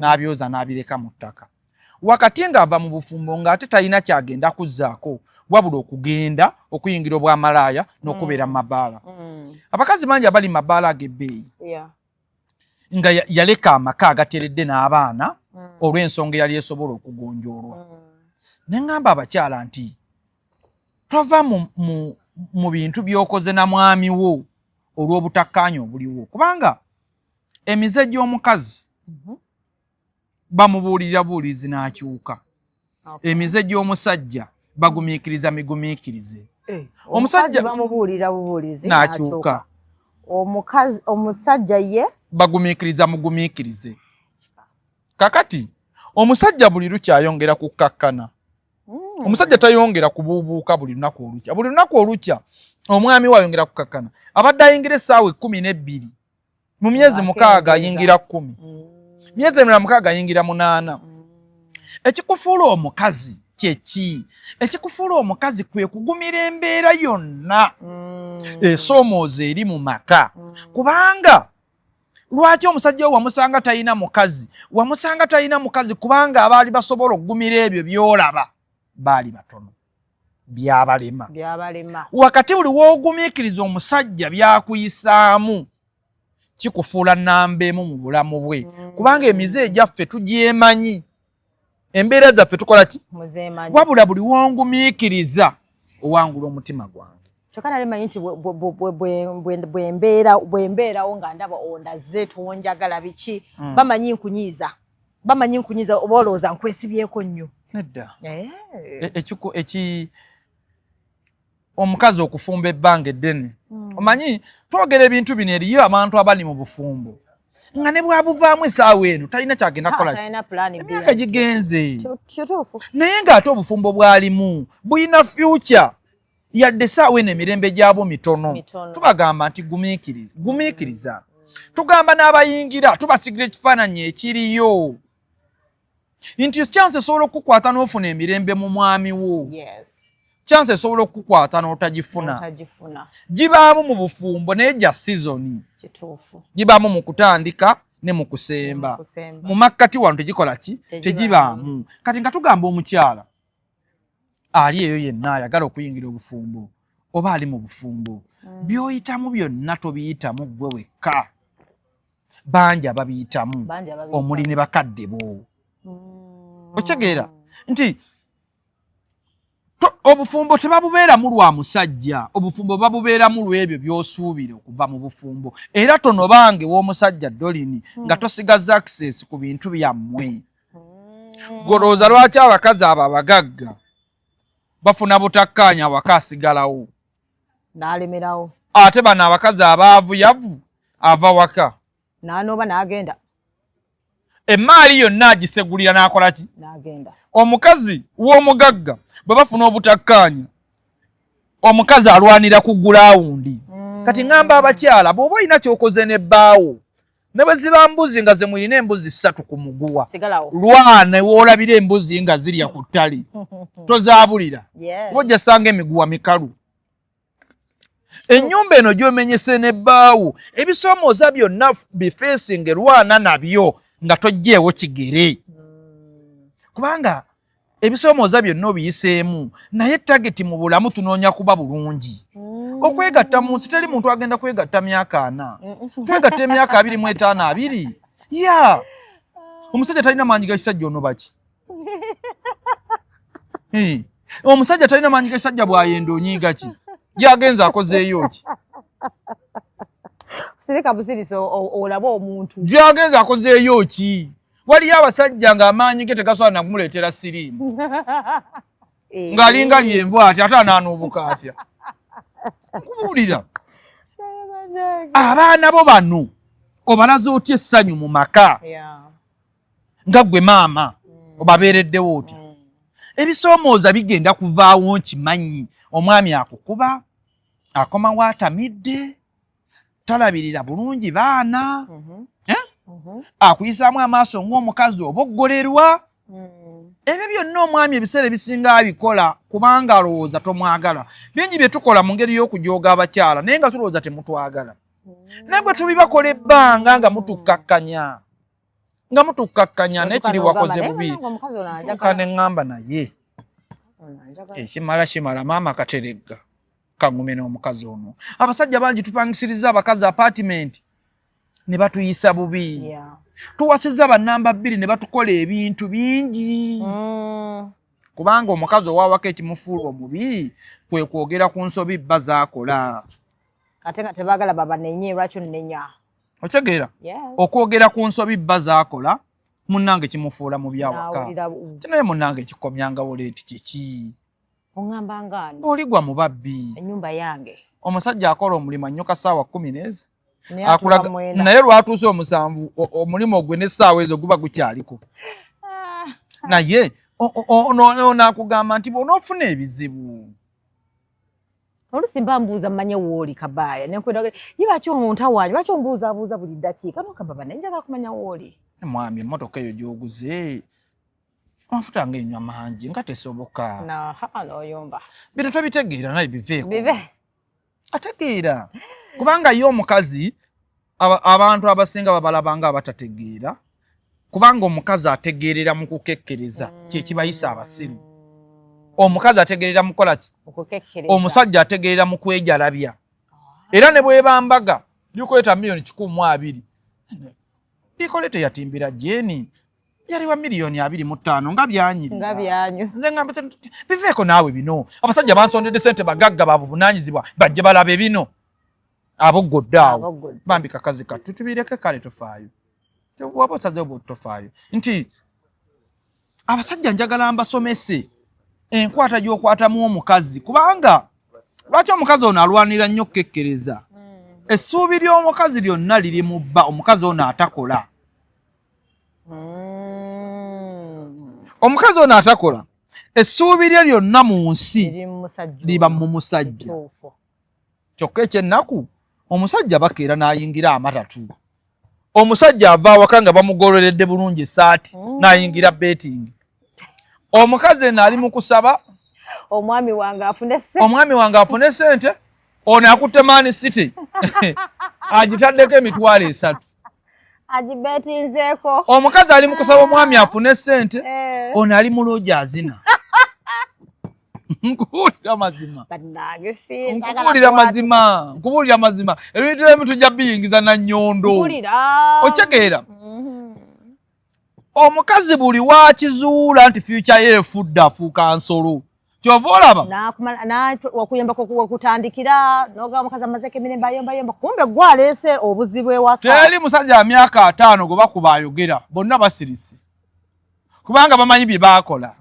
n'abyoza n'abireka mu ttaka, wakati ng'ava mu bufumbo ng'ate talina kyagenda kuzzaako wabula okugenda okuyingira obwamalaaya n'okubeera mu mabaala. Abakazi bangi abali mu mabaala ag'ebbeeyi nga yaleka amaka agateredde n'abaana olw'ensonga eyali esobola okugonjoolwa. Ne ŋŋamba abakyala nti tova mu bintu by'okoze na mwami wo olw'obutakkaanya obuliwo, kubanga emize gy'omukazi bamubuulirira buulizi n'akyuka. Emize gy'omusajja bagumiikiriza migumiikirize. Eh, Omusajja- omukazi bamubuulira bubuulizi n'akyuka. Omukazi, omusajja ye bagumiikiriza mugumiikirize. Kakati omusajja buli lukyayongera kukkakkana. Omusajja tayongera kubuubuuka buli lunaku olukya. Buli lunaku olukya omwami we ayongera kukkakkana. Abadde ayingira essaawa 12, mu myezi 6 ayingira 10, myezi emirala 6 ayingira 8. Ekikufuula omukazi kyeki? Ekikufuula omukazi kwe kugumira embeera yonna esoomooza eri mu maka. Kubanga lwaki omusajja we wamusanga talina mukazi? Wamusanga talina mukazi kubanga abaali basobola okugumira ebyo by'olaba baali batono, byabalema. Byabalema. Wakati buli w'ogumiikiriza omusajja byakuyisaamu, kikufuula namba emu mu bulamu bwe, kubanga emize egyaffe tugyemanyi, embeera zaffe tukola ki? Muzeemanyi. Wabula buli wongumiikiriza owangula omutima gwange. Kyokka nali manyi nti bwe mbeerawo nga ndaba ondaze tonjagala biki, bamanyi nkunyiiza, bamanyi nkunyiiza, oba olowooza nkwesibyeko nnyo. Nedda. Eh. Eki omukazi okufumba ebbanga eddene, omanyi twogera ebintu bino, eriyo abantu abali mu bufumbo nga ne bwabuvaamu essaawa eno talina kyagenda Ha, kukola ki. Talina plan B. Emyaka gigenze. Kituufu. Naye ng'ate obufumbo bwalimu bulina future, yadde essaawa eno emirembe gyabwo mitono. Mitono. Tubagamba nti gumiikiriza, gumiikiriza. Tugamba n'abayingira, tubasigira ekifaananyi ekiriyo nti chance esobola okukukwata n'ofuna emirembe mu mwami wo, chance esobola okukukwata n'otagifuna. Otagifuna. Gibaamu mu bufumbo, naye gya season. Gibaamu mu kutandika ne mu kusemba. Mu kusemba. Mu makkati wano tegikola ki? Tegibaamu. Tegibaamu. Kati nga tugamba omukyala ali eyo yenna ayagala okuyingira obufumbo oba ali mu bufumbo, by'oyitamu byonna tobiyitamu ggwe wekka, bangi ababiyitamu, Bangi ababiyitamu. omuli ne bakadde bo. Okitegeera nti obufumbo tebabubeeramu lwa musajja, obufumbo babubeeramu lw'ebyo by'osuubira okuva mu bufumbo. Era tonobange w'omusajja, Dolini, nga tosigaza access ku bintu byammwe. Golowooza lwaki abakazi abo abagagga bafuna butakkaanya awaka asigalawo N'alemerawo. Ate bano abakazi abaavu yavu ava waka N'anooba n'agenda. Emaali yonna agisegulira n'akola ki? N'agenda. Omukazi w'omugagga bwe bafuna obutakkaanya, omukazi alwanira ku gulawundi. Kati ŋŋamba abakyala, bw'oba olina ky'okoze n'ebbaawo, ne bwe ziba mbuzi nga ze mulina embuzi 3 ku muguwa, Sigalawo. Lwana woolabira embuzi nga zirya ku ttale, tozaabulira, kuba ojja sanga emiguwa mikalu. Ennyumba eno gy'omenyese n'ebbaawo, ebisoomooza byonna bifeesinga, erwana nabyo nga toggyeewo kigere, kubanga ebisoomooza byonna obiyiseemu. Naye target mu bulamu tunoonya kuba bulungi. Okwegatta mu nsi, teri muntu agenda kwegatta myaka 40. Twegatta emyaka 25, 20 ya omusajja talina maanyi ga kisajja. Ono baki? Omusajja talina maanyi g'ekisajja bw'ayenda onyiiga ki? Gyagenze akozeeyo ki? Sirika busirisi olabe omuntu. Gyagenze akozeeyo ki? Waliyo abasajja ng'amaanyi ge tegasobola nakumuleetera siriimu. Eh. Ng'alinga lyenvu ati ate anaanuubuka atya? Nkubuulira. Abaana bo bano obalaze otya essanyu mu maka? Nga ggwe maama obabeereddewo otya? Ebisoomooza bigenda kuvaawo nkimanyi. Omwami akukuba, akomawo atamidde, talabirira bulungi baana, akuyisaamu amaaso ng'omukazi oboggolerwa. Ebyo byonna omwami ebiseera ebisinga abikola kubanga alowooza tomwagala. Bingi bye tukola mu ngeri y'okujooga abakyala naye nga tulowooza temutwagala. Naye bwe tubibakola ebbanga nga mutukkakkanya. Nga mutukkakkanya naye kiri wakoze bubi. Tuuka ne ŋŋamba naye. Ekimala kimala maama kateregga. Kaŋŋume n'omukazi ono. Abasajja bangi tupangisiriza abakazi apartment ne batuyisa bubi. Tuwasizza bannamba 2 ne batukola ebintu bingi. Kubanga omukazi owawaka ekimufuula omubi kwe kwogera ku nsobi bba z'akola. Ate nga tebaagala babanenye, lwaki onnenya? Otegeera? Okwogera ku nsobi bba z'akola munnange kimufuula mubi awaka. Naye munnange kikomyangawo leeti kiki? Oŋŋamba ngaani? Oligwa mu babbi. Ennyumba yange. Omusajja akola omulimu annyuka ssaawa 10 naye lwatuuse omusanvu omulimu gwe n'essaawa ezo guba gukyaliko. Naye ono akugamba nti bw'onoofuna ebizibu. Oluusi mba mbuuza mmanye w'oli Kabaaya ne nkwenda ye lwaki ontawaanya, lwaki ombuuzaabuuza buli ddakiika n'ogamba banne njagala kumanya w'oli. Mwami emmotoka eyo gy'oguze amafuta ng'enywa mangi nga tesoboka. N'oyomba. Bino tobitegeera naye biveeko. Bive. Ategeera kubanga ye omukazi abantu abasinga babalaba nga abatategeera kubanga omukazi ategeerera mu kukekkereza kye kibayisa abasiru. Omukazi ategeerera mu kukola ki? Omusajja ategeerera mu kwejalabya. Era ne bwebambaga likoleeta miliyoni 120. Likoleeta yatimbira Jeni yali wa miliyoni 25 nga byanyirira. Nze ngamba biveeko naawe bino. Abasajja bansondedde ssente bagagga babuvunaanyizibwa bajje balabe bino. Aboggodde awo. Bambi kakazi kattu tubireke kale tofaayo. Waba osazeewo bw'otofaayo. Nti abasajja njagala mbasomese enkwata gy'okwatamu omukazi kubanga lwaki omukazi ono alwanira nnyo okukekkereza. Essuubi ly'omukazi lyonna liri mu bba omukazi ono atakola. Omukazi ono atakola essuubi lye lyonna mu nsi liba mu musajja. Kyokka ekyennaku omusajja bakeera n'ayingira amatatu. Omusajja ava awaka nga bamugololedde bulungi essaati n'ayingira betting. Omukazi eno ali mu kusaba omwami wange afune ssente. Omwami wange afune ssente ono akutte Man City agitaddeko 300. Agibetinzeeko. Omukazi ali mu kusaba omwami afune ssente ono ali mu loogi azina. Nkubuulira mazima. Nkubuulira mazima. Nkubuulira mazima. Ebintu ebimu tujja biyingiza na nnyondo. Otegeera? Omukazi buli waakizuula nti future ye efudde afuuka nsolo. Kyova olaba? Okuyomba kutandikira n'ogamba omukazi amazeeko emirembe ayombayomba kumbe gwe aleese obuzibu ewaka. Teri musajja wa myaka 5 gwe bakuba ayogera bonna basirise kubanga bamanyi bye baakola.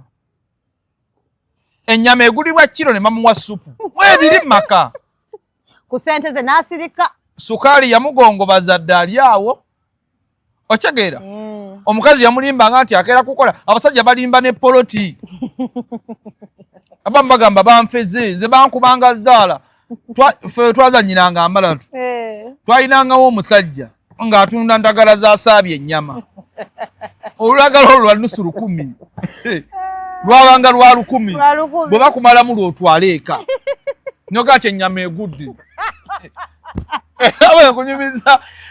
Ennyama egulibwa kiro ne bamuwa ssupu mwebiri mu maka. Ku ssente ze n'asirika. Sukaali yamugongobaza dda ali awo. Otegeera? Omukazi yamulimbanga nti akeera kukola. Abasajja balimba ne poloti. Abamu bagamba banfeze, nze bankubanga zzaala. Ffe twazannyiranga ambalatu. Twalinangawo omusajja ng'atunda ndagala za saabye ennyama. Olulagala olwo lwa nusu 1000. Lwabanga lwa 1000. Bwe bakumalamu lw'otwala eka. Nyoga ati ennyama egudde.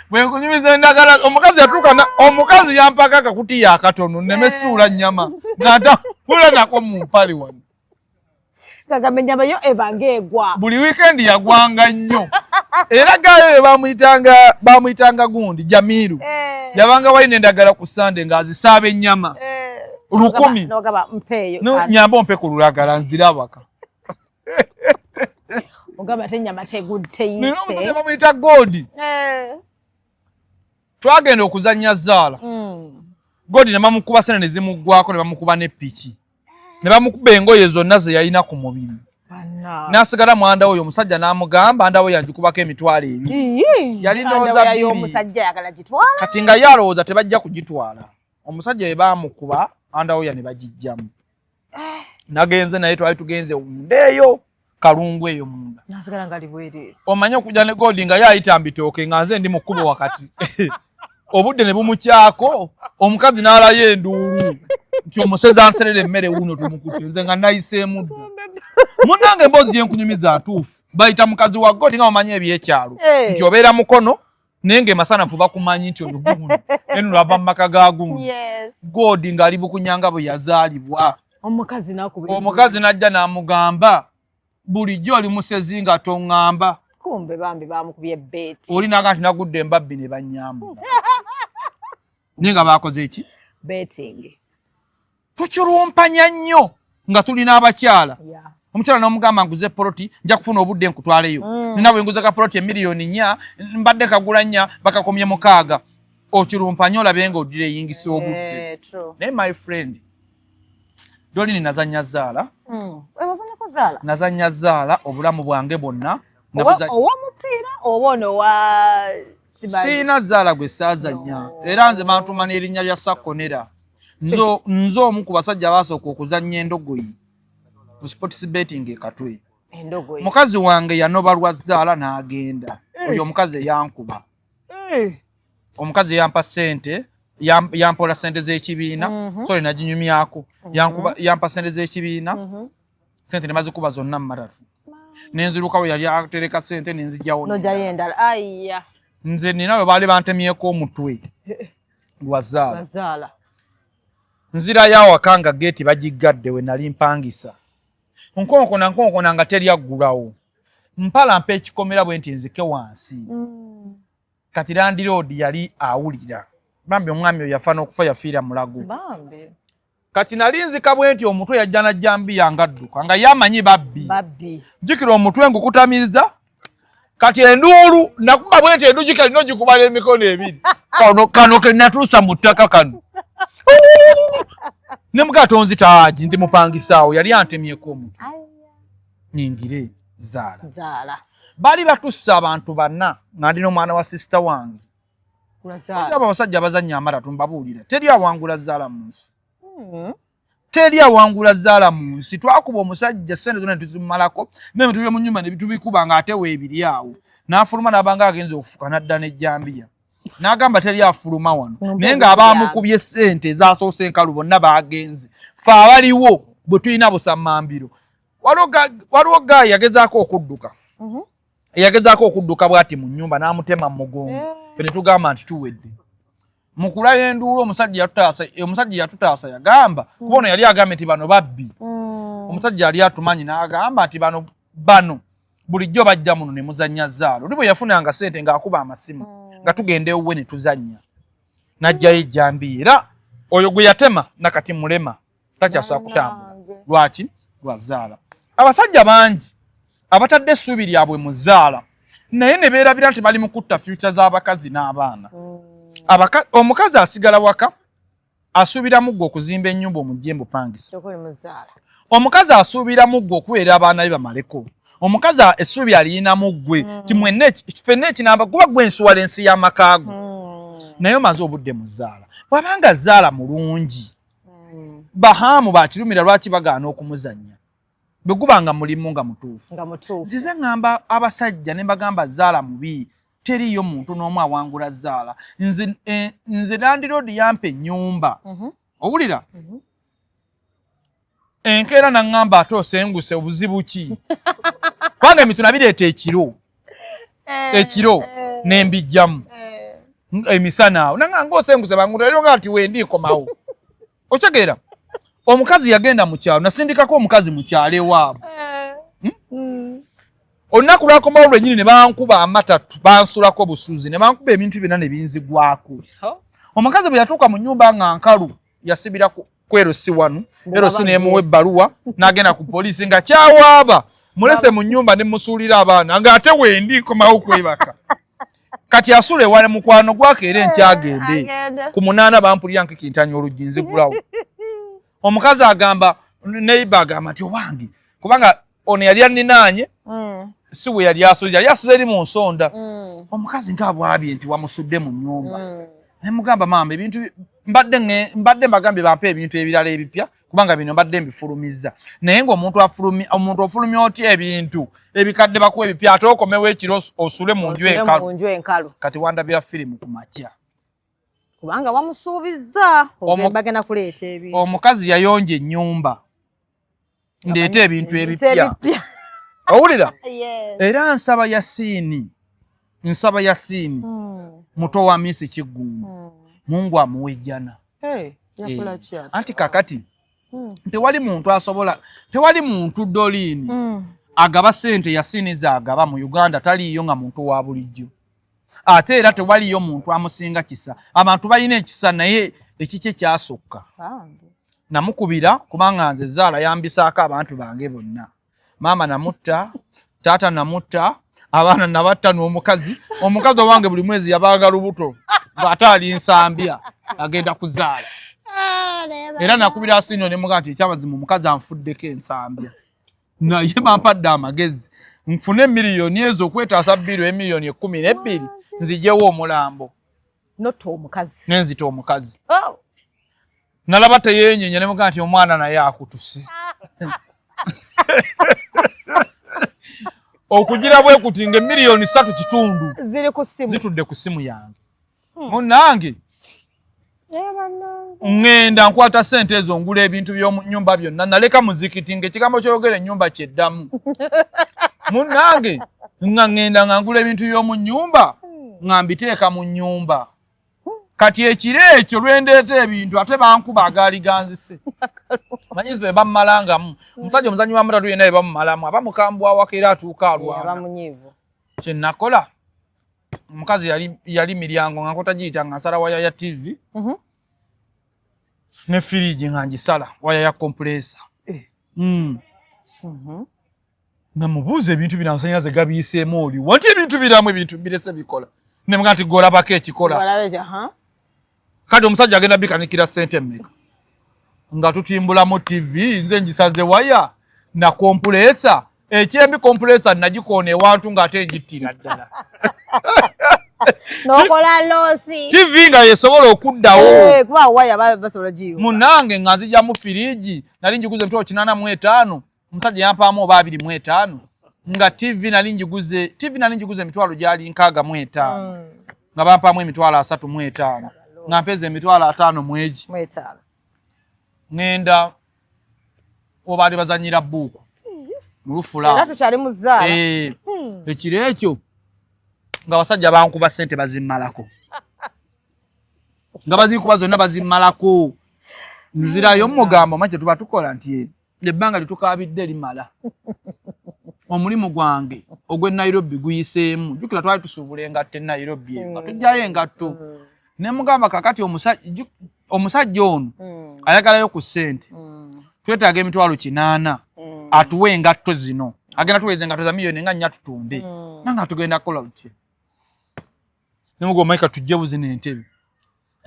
Bwe nkunyumiza endagala omukazi yatuuka omukazi yampaka akakutiya akatono nneme ssuula nnyama nga ntambula nako mu mpale wano. Kagamba ennyama yo eba ng'egwa. Buli weekend yagwanga nnyo. Era gaayo bamuyitanga gundi Jamiru. Yabanga walina endagala ku Sunday ng'azisaaba ennyama. 1000. Nogaba mpeeyo. Nyamba ompe ku lulagala nzire awaka. Ogamba ate ennyama tegudde. Nina omusajja bamuyita Godi. Twagenda okuzannya zaala. Godi ne bamukuba sente ne zimuggwako, ne bamukuba ne piki, ne bamukuba engoye zonna ze yalina ku mubiri, n'asigala mwanda oyo. Omusajja n'amugamba, "Andawo yanjikubako 20,000." Yali ndowooza bbiri. Omusajja yagala gitwala. Kati nga ye alowooza tebajja kugitwala. Omusajja bwe baamukuba underwear ne bagijjamu, nagenze naye, twali tugenze munda eyo Kalungu eyo munda. Nasigala nga libwerere. Omanye okujja ne Godi nga ye ayita mbitooke, nga nze ndi mu kkubo wakati, obudde ne bumukyako. Omukazi n'alayo enduulu nti omusezi anserera emmere wuno tumukutte. Nze nga nayiseemu dda. Munnange, emboozi yenkunyumiza ntuufu. Bayita mukazi wa Godi, nga omanyi ebyekyalo nti obeera Mukono naye ng'emasanafu bakumanyi nti oyo gundi eno lwava mu maka ga gundi. Godi ng'ali bukunyanga bwe yazaalibwa. Omukazi nakuba. Omukazi n'ajja n'amugamba, "Bulijjo oli musezi nga toŋŋamba." Kumbe bambi bamukubye bet. Oli naga nti, "Nagudde embabbi ne bannyambula." Naye nga bakoze eki? Betting. Tukirumpanya nnyo nga tulina abakyala. Omukyala n'omugamba, "Nguze poloti, nja kufuna obudde nkutwaleyo." Nina bwe nguze ka poloti 4 million, mbadde kagula 4, bakakomye 6. Okirumpanya olabe nga oddira eyingisa obudde. Eh, true. Naye my friend Dolini, nazanya zaala. Wazanyako zaala? Nazanya zaala obulamu bwange bwonna. Ow'omupiira oba ono wa simanyi? Siina zaala gwe saazanya. No. Era nze bantuma n'erinnya lya Sakonera. Nze omu ku basajja basooka okuzannya endogoyi mu sports betting e Katwe. Endogoyi. Mukazi wange yanoba lwa zaala n'agenda. Oyo omukazi eyankuba, omukazi eyampa sente, yampola sente z'ekibiina. Sorry, naginyumyako. Yankuba, yampa sente z'ekibiina. Sente ne bazikuba zonna mu matatu, nenzirukawo yali atereka sente nenzijjawo. Nojayo endala, aiya. Nze nina bwe baali bantemyeko omutwe lwa zaala. Bazaala. Nzirayo awaka nga geeti bagiggadde we nali mpangisa. Nkonkona, nkonkona nga teri aggulawo. Mpala mpa ekikomera bwe nti nzike wansi. Kati landlord yali awulira. Bambi omwami oyo yafa n'okufa yafiira Mulago. Bambi. Kati nali nzika bwe nti omutwe, yajja najjambiya nga adduka nga ye amanyi babbi. Babbi. Jjukira omutwe ngukutamiza. Kati enduulu nakuba bwe nti endugika lina ogikuba n'emikono ebiri. Kano ke natuusa mu ttaka kano ne mugaa tonzitaagi ndi mupangisaawo yali antemyeko omutwe. Nyingire zaala. Zaala. Baali batussa abantu bana nga ndi n'omwana wa sister wange. Lwazaala. Abo abasajja abazannya amaratu, mbabuulira, teri awangula zaala mu nsi. Teri awangula zaala mu nsi. Twakuba omusajja sente zonna netuzimumalako n'ebintu by'omu nyumba ne bitubikuba ng'ate weebiri awo. N'afuluma n'abanga agenza okufuka n'adda n'ejjambiya n'agamba, "Teri afuluma wano." Naye ng'abaamukubye sente ezasoose enkalu bonna baagenze, fe abaliwo bwe tulina busammambiro. Waliwo guy yagezaako okudduka. Yagezaako okudduka bw'ati mu nnyumba n'amutema mu mugongo. Ffe ne tugamba nti tuwedde. Mu kulayo enduulu, omusajja yatutaasa. Yagamba, kuba ono yali agambye nti bano babbi. Omusajja yali atumanyi n'agamba nti bano bulijjo bajja muno ne muzannya zaala. Oli bwe yafunanga sente ng'akuba amasimu nga tugenda ewuwe ne tuzannya, n'ajjayo ejjambiya. Era oyo gwe yatema nakati mulema, takyasobola kutambula. Bannange. Lwaki? Lwa zaala. Abasajja bangi abatadde essuubi lyabwe mu zaala naye ne beerabira nti bali mu kutta future z'abakazi n'abaana. Omukazi asigala waka asuubiramu ggwe okuzimba ennyumba omugye mbupangisa. Kyokka oli muzaala. Omukazi asuubiramu ggwe okubeera abaana be bamaleko. Omukazi essuubi aliyinamu ggwe ti mwenna ffenna ekinamba kuba gwe insurance y'amaka go. Naye omaze obudde mu zaala. Bw'abanga zaala mulungi, bahaamu bakirumira, lwaki bagaana okumuzannya bwe guba nga mulimu nga mutuufu? Nga mutuufu. Nzize ŋŋamba abasajja ne mbagamba, zaala mubi, teriiyo muntu n'omu awangula zaala. Nze landlord yampa ennyumba. Owulira? Enkeera naŋŋamba, "Ate osenguse, obuzibu ki?" Kubanga ebintu nabireeta ekiro, ekiro nembijjamu emisana awo. Naŋŋamba, "Ngaosenguse bangu leero," nga nti wendi nkomawo. Okitegeera? Omukazi yagenda mu kyalo, nasindikako omukazi mu kyalo ewaabwe. Olunaku lwakomawo lwennyini ne bankuba amatatu, bansulako busuzi ne bankuba ebintu byonna ne binzigwako. Omukazi bwe yatuuka mu nnyumba nga nkalu, yasibira ku Ku LC wanu LC nemuwa ebbaluwa n'agenda ku poliisi nga kyawaaba mulese mu nnyumba ne musuulira abaana ng'ate wendi nkomawo kwebaka. Kati asula ewale mukwano gwako era enkyagende ku 8 bampulira nkikintanya oluggi nzigulawo. Omukazi agamba neighbor agamba nti owange kubanga ono yali anninaanye si we yali asuze, yali asuze eri mu nsonda. Omukazi ng'abwabye nti wamusudde mu nnyumba. Ne mugamba maama ebintu mbadde mbagambye bampe ebintu ebirala ebipya kubanga bino mbadde mbifulumizza, naye ng'omuntu omuntu ofulumya otya ebintu ebikadde bakuwa ebipya ate okomewo ekiro osule mu nju enkalu. Kati wandabira firimu ku makya kubanga wamusuubizza bagenda kuleeta ebintu. Omukazi yayonja ennyumba ndeeta ebintu ebipya. Owulira? Era nsaba Yasiini, nsaba Yasiini muto wa Misi Kiggundu, Mungu amuwe ejjana. Anti kakati tewali muntu asobola, tewali muntu Doliini agaba ssente Yasiini z'agaba mu Uganda taliiyo nga muntu wa bulijjo. Ate era tewaliyo muntu amusinga kisa. Abantu balina ekisa naye ekikye kyasukka. Namukubira kubanga nze zaala yambisaako abantu bange bonna. Maama namutta, taata namutta, abaana nabatta n'omukazi. Omukazi owange buli mwezi yabanga lubuto ng'ate ali Nsambya agenda kuzaala. Era nakubira Asiino ne mugamba nti ekyamazima omukazi anfuddeko Ensambya. Naye bampadde amagezi nfune miliyoni ezo okwetaasa bbiru emiliyoni 12 nzijewo omulambo. Notta omukazi. Nenzita omukazi. Nalaba teyeenyenya ne mugamba nti omwana naye akutuse. Okugira bwe kuti nga emiliyoni 3.5 ziri ku ssimu, zitudde ku ssimu yange. Munnange ŋŋenda nkwata ssente ezo ngula ebintu by'omu nnyumba byonna, naleka muzikiti ng'ekigambo ky'oyogera ennyumba kyeddamu. Munnange nga ŋŋenda nga ngula ebintu by'omu nnyumba nga mbiteeka mu nnyumba. Kati ekiro ekyo lwe ndeeta ebintu ate bankuba agaali ganzise. Manyi bwe bammalangamu. Omusajja omuzannyi wa matatu yenna bwe bamumalamu aba mukambwe awaka era atuuka alwana. Kye nakola omukazi yali miryango nga nkota giyita nga nsala waya ya TV ne firiji nga ngisala waya ya compressor. Namubuuza ebintu bino amasannyalaze gabiyiseemu oli wanti ebintu biramu ebintu birese bikola. Ne mugamba nti gw'olabako ekikola. Kati omusajja agenda bikanikira ssente mmeka nga tutimbulamu TV nze ngisaze waya na compressor. Ekyembi compressor nagikoona ewantu ng'ate ngittira ddala. N'okola loosi. TV nga yesobola okuddawo. Kuba waya basobola giyiwa. Munnange nga nzigyamu firiji nali ngiguze emitwalo 85 omusajja yampaamu oba 25 nga TV nali ngiguze TV nali ngiguze emitwalo gyali 65 nga bampaamu emitwalo 35 nga mpeeza emitwalo 5 mwegi. Ŋŋenda obaali bazannyira bbuuku mu lufula. Era tukyali mu zzaala. Ekiro ekyo nga abasajja bankuba ssente bazimmalako. Nga bazinkuba zonna bazimmalako. Nzirayo mugamba omanyi kye tuba tukola nti ebbanga lye tukaabidde limala. Omulimu gwange ogw'e Nairobi guyiseemu. Jjukira twali tusuubula engatto e Nairobi eyo nga tuggyayo engatto. Ne mugamba kakati omusajja ono ayagalayo ku ssente. Twetaaga emitwalo 8 atuwe engatto zino. Agenda tuweeza engatto za miliyoni nga 4 tutunde. Nange atugenda kukola lutya? Ne mugamba Mike tujje buzino entebe.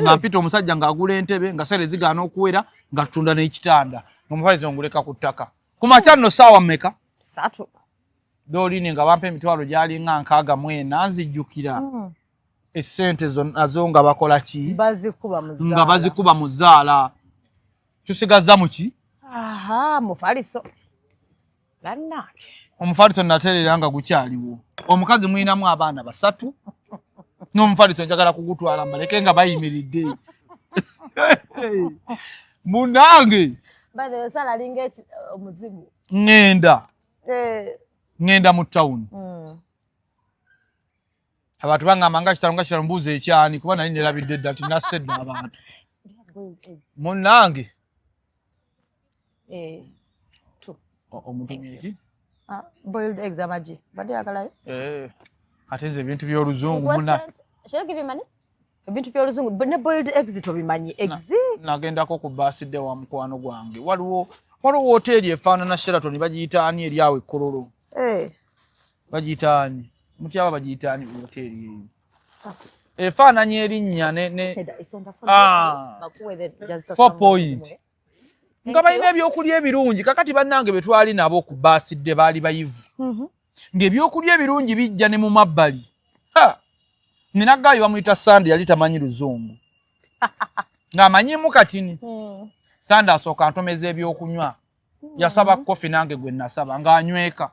Nga mpita omusajja ng'agula entebe nga ssente zigaana okuwera nga tutunda n'ekitanda. Omufaliso nguleka ku ttaka. Ku makya nno ssaawa mmeka? 3. Doliini nga bampa emitwalo gy'alinga 64 nzijjukira. Essente nazo nga bakola ki? Nga bazikuba mu zzaala. Tusigazza mu ki? Aha, mufaliso. Bannange. Omufaliso natereera nga gukyaliwo. Omukazi mulinamu abaana 3. N'omufaliso njagala kugutwala mbaleke nga bayimiridde. Munnange. By the way, Sala alinga omuzimu. Ŋŋenda. Ŋŋenda mu tawuni. Abantu bangamba nga kitalo nga kitalo mbuuza ekyani kuba nali nerabidde dda nti nasse dda abantu. Munnange. Omutumye ki? Boiled eggs amagi. Badde yagalayo? Ate nze ebintu by'oluzungu muna. Should I give you money? Ebintu by'oluzungu ne boiled eggs tobimanyi, eggs. Nagendako ku birthday wa mukwano gwange. Waliwo woteeri efaanana Sheraton, bagiyita ani eri awo ekkololo? Eh. Bagiyita ani? Mutyaba bagiyita ani woteeri eyo efaananya erinnya ne Nedda, isonda. Ah. Bakuwe the just Four Point, nga balina ebyokulya ebirungi. Kakati bannange be twali nabo ku birthday baali bayivu, ng'ebyokulya ebirungi bijja ne mu mabbali. Ha! Nina guy bamuyita Sande, yali tamanyi luzungu, ng'amanyimu katini. Sande asooka ntomeza ebyokunywa, yasaba coffee, nange gwe nasaba, ng'anyweka.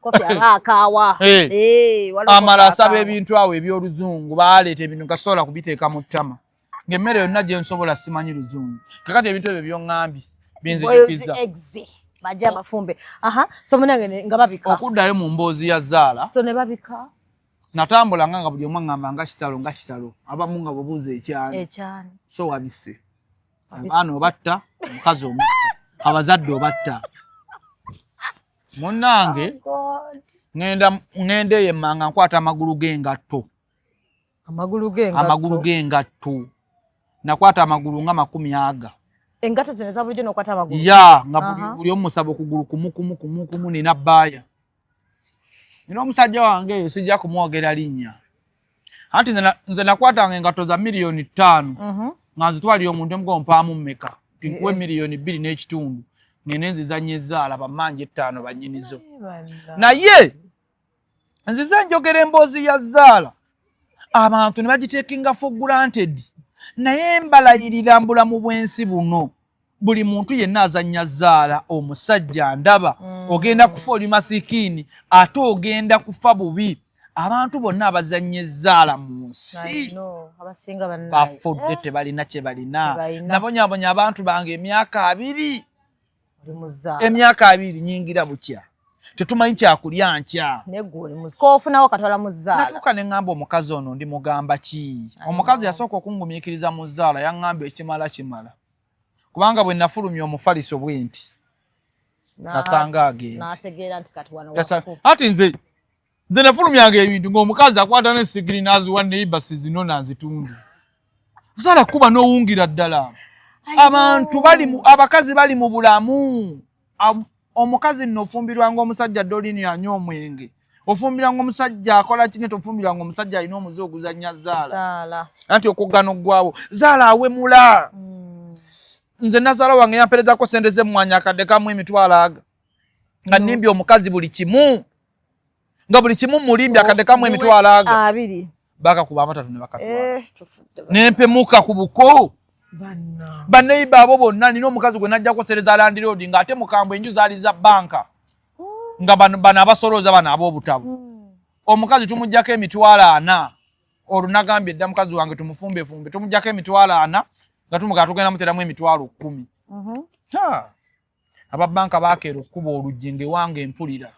Coffee aba akaawa. Eh. Eh, waliwo Amala coffee asaba akaawa. ebintu awo ebyoluzungu, baleeta ebintu nga sobola kubiteeka mu ttama, ng'emmere yonna gye nsobola, simanyi luzungu. Kakati ebintu ebyo byoŋŋambye binzijukiza. Boiled eggs bajja abafumbe. Aha, so munange nga babika. Okuddayo mu mboozi ya zaala, So ne babika. Natambula nga buli omu aŋŋamba nga kitalo, nga kitalo, abamu nga bubuuza ekyani. Ekyani. So wabise abaana obatta, omukazi omutta, abazadde obatta. Munnange, Oh, God. ŋŋenda eyo emmanga, nkwata amagulu g'engatto. Amagulu g'engatto. Amagulu g'engatto, nakwata amagulu nga 20 aga. Engatto zino eza bulijjo n'okwata amagulu? Ya, nga buli omu musaba okugulu kumu kumu kumu kumu. Nina bbaaya, nina omusajja wange eyo, sijja kumwogera linnya, anti nze nakwatanga engatto za 5 miliyoni nga nzitwalira omuntu emugo, mpaamu mmeka? Tinkuwa 2.5 miliyoni, ngende nzizanye ezaala bammanja 5 bannyinizo. Naye nzize njogera emboozi ya zaala, abantu ne bagiteekinga for granted, naye mbalayirira mbulamu bw'ensi buno, buli muntu yenna azannya zaala, omusajja ndaba ogenda kufa oli masikiini, ate ogenda kufa bubi. Abantu bonna abazannya ezaala mu nsi abasinga bannaye bafudde, tebalina kye balina. Kye balina. Nabonyabonya abantu bange emyaka 20. Oli muzaala. Emyaka 20 nyingira bukya, tetumanyi kyakulya nkya. Negwe oli muzi koofunawo katwala muzaala. Natuuka ne ŋŋamba omukazi ono, ndi mugamba ki? Omukazi yasooka okungumiikiriza mu zaala, yaŋŋamba ekimala kimala, kubanga bwe nafulumya omufaliso bwe nti nasanga agenze. N'ategeera nti kati wano wafu. Ati nze nafulumyanga ebintu ng'omukazi akwata n'esigiri n'aziwa neighbours, zino nanzitundu zaala kuba n'owungira ddala. Abantu bali mu, abakazi bali mu bulamu. Omukazi nno ofumbirwanga omusajja dolini anywa omwenge, ofumbiranga omusajja akola kine, tofumbirwanga omusajja alina omuze oguzannya zaala. Zaala. Anti okuggana oggwawo, zaala awemula. Nze nazaala wange yamperezako sente z'emmwanyi akadde kamu emitwalo aga, nga nnimbye omukazi buli kimu, nga buli kimu mulimbye, akadde kamu emitwalo aga. 20. Bakakuba amatatu ne bakatwala. Eh, tufudde. Nempemuka ku buko. Banna. Baneiba abo bonna, nina omukazi gwe najjako sente za landlord, ng'ate mukambwe, enju zaali za banka, nga bano abasolooza bano ab'obutabo. Omukazi tumugjako 40,000. Olwo nagambye dda mukazi wange tumufumbefumbe, tumugjako 40,000 nga tumugaa tugenda muteramu 10,000. Ha! Ababanka bakeera okukuba oluggi, ngaewange empulira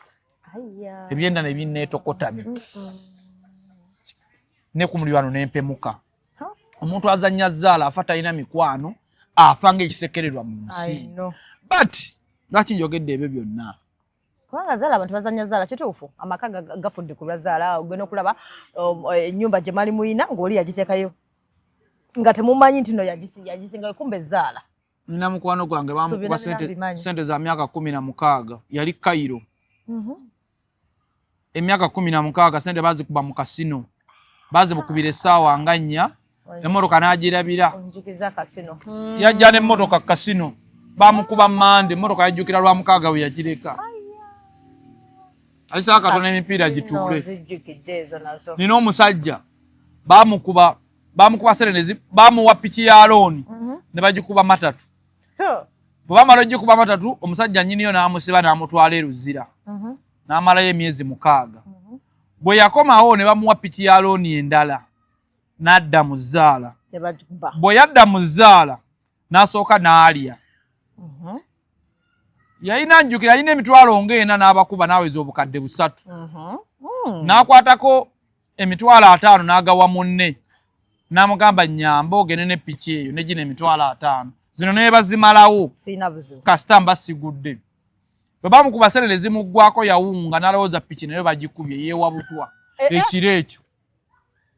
Aya. ebyenda ne binneetokotamya ne ku mulirwano nempemuka. Ha? Omuntu azannya zaala afa talina mikwano, afa ng'ekisekererwa mu I nsi. know. But lwaki njogedde ebyo byonna? Kubanga zaala, abantu bazanya zaala, kituufu, amaka gafudde ku lwa zaala. Ogenda okulaba ennyumba gye mali muyina ng'oli yagiteekayo nga temumanyi nti no yagisingayo, kumbe zaala. Nina mukwano gwange bamukuba byonna sente, mbimanyi. sente za myaka 16, yali Kairo. Emyaka 16, sente bazikuba mu kasino, bazibukubira essaawa nga 4, emmotoka n'agirabira. Onjukiza kasino. Yajja n'emmotoka ku kasino, bamukuba mande, emmotoka yajjukira lwa mukaaga we yagireka. Alisaba katono emipiira gituule. Zijjukidde ezo nazo. Nina omusajja bamukuba sente bamuwa piki ya loan ne bagikuba matatu. Bwe bamala ogikuba matatu, omusajja nnyiniyo n'amusiba n'amutwala e Luzira, n'amalayo emyezi 6. Bwe yakomawo ne bamuwa piki ya loan endala, n'adda mu zzaala. Ne bagikuba. Bwe yadda mu zzaala n'asooka n'alya. Yalina, njjukira, yalina 40,000 n'abakuba n'aweza 300,000. N'akwatako 50,000 n'agawa munne, n'amugamba, "Nyamba ogende ne piki eyo ne gino 50,000 zino naye bazimalawo." Sirina buzibu. Kasita mba sigudde. Bwe bamukuba sente ne zimuggwako, yawunga n'alowooza piki nayo bagikubye, yeewa butwa. Eh, eh. Ekiro ekyo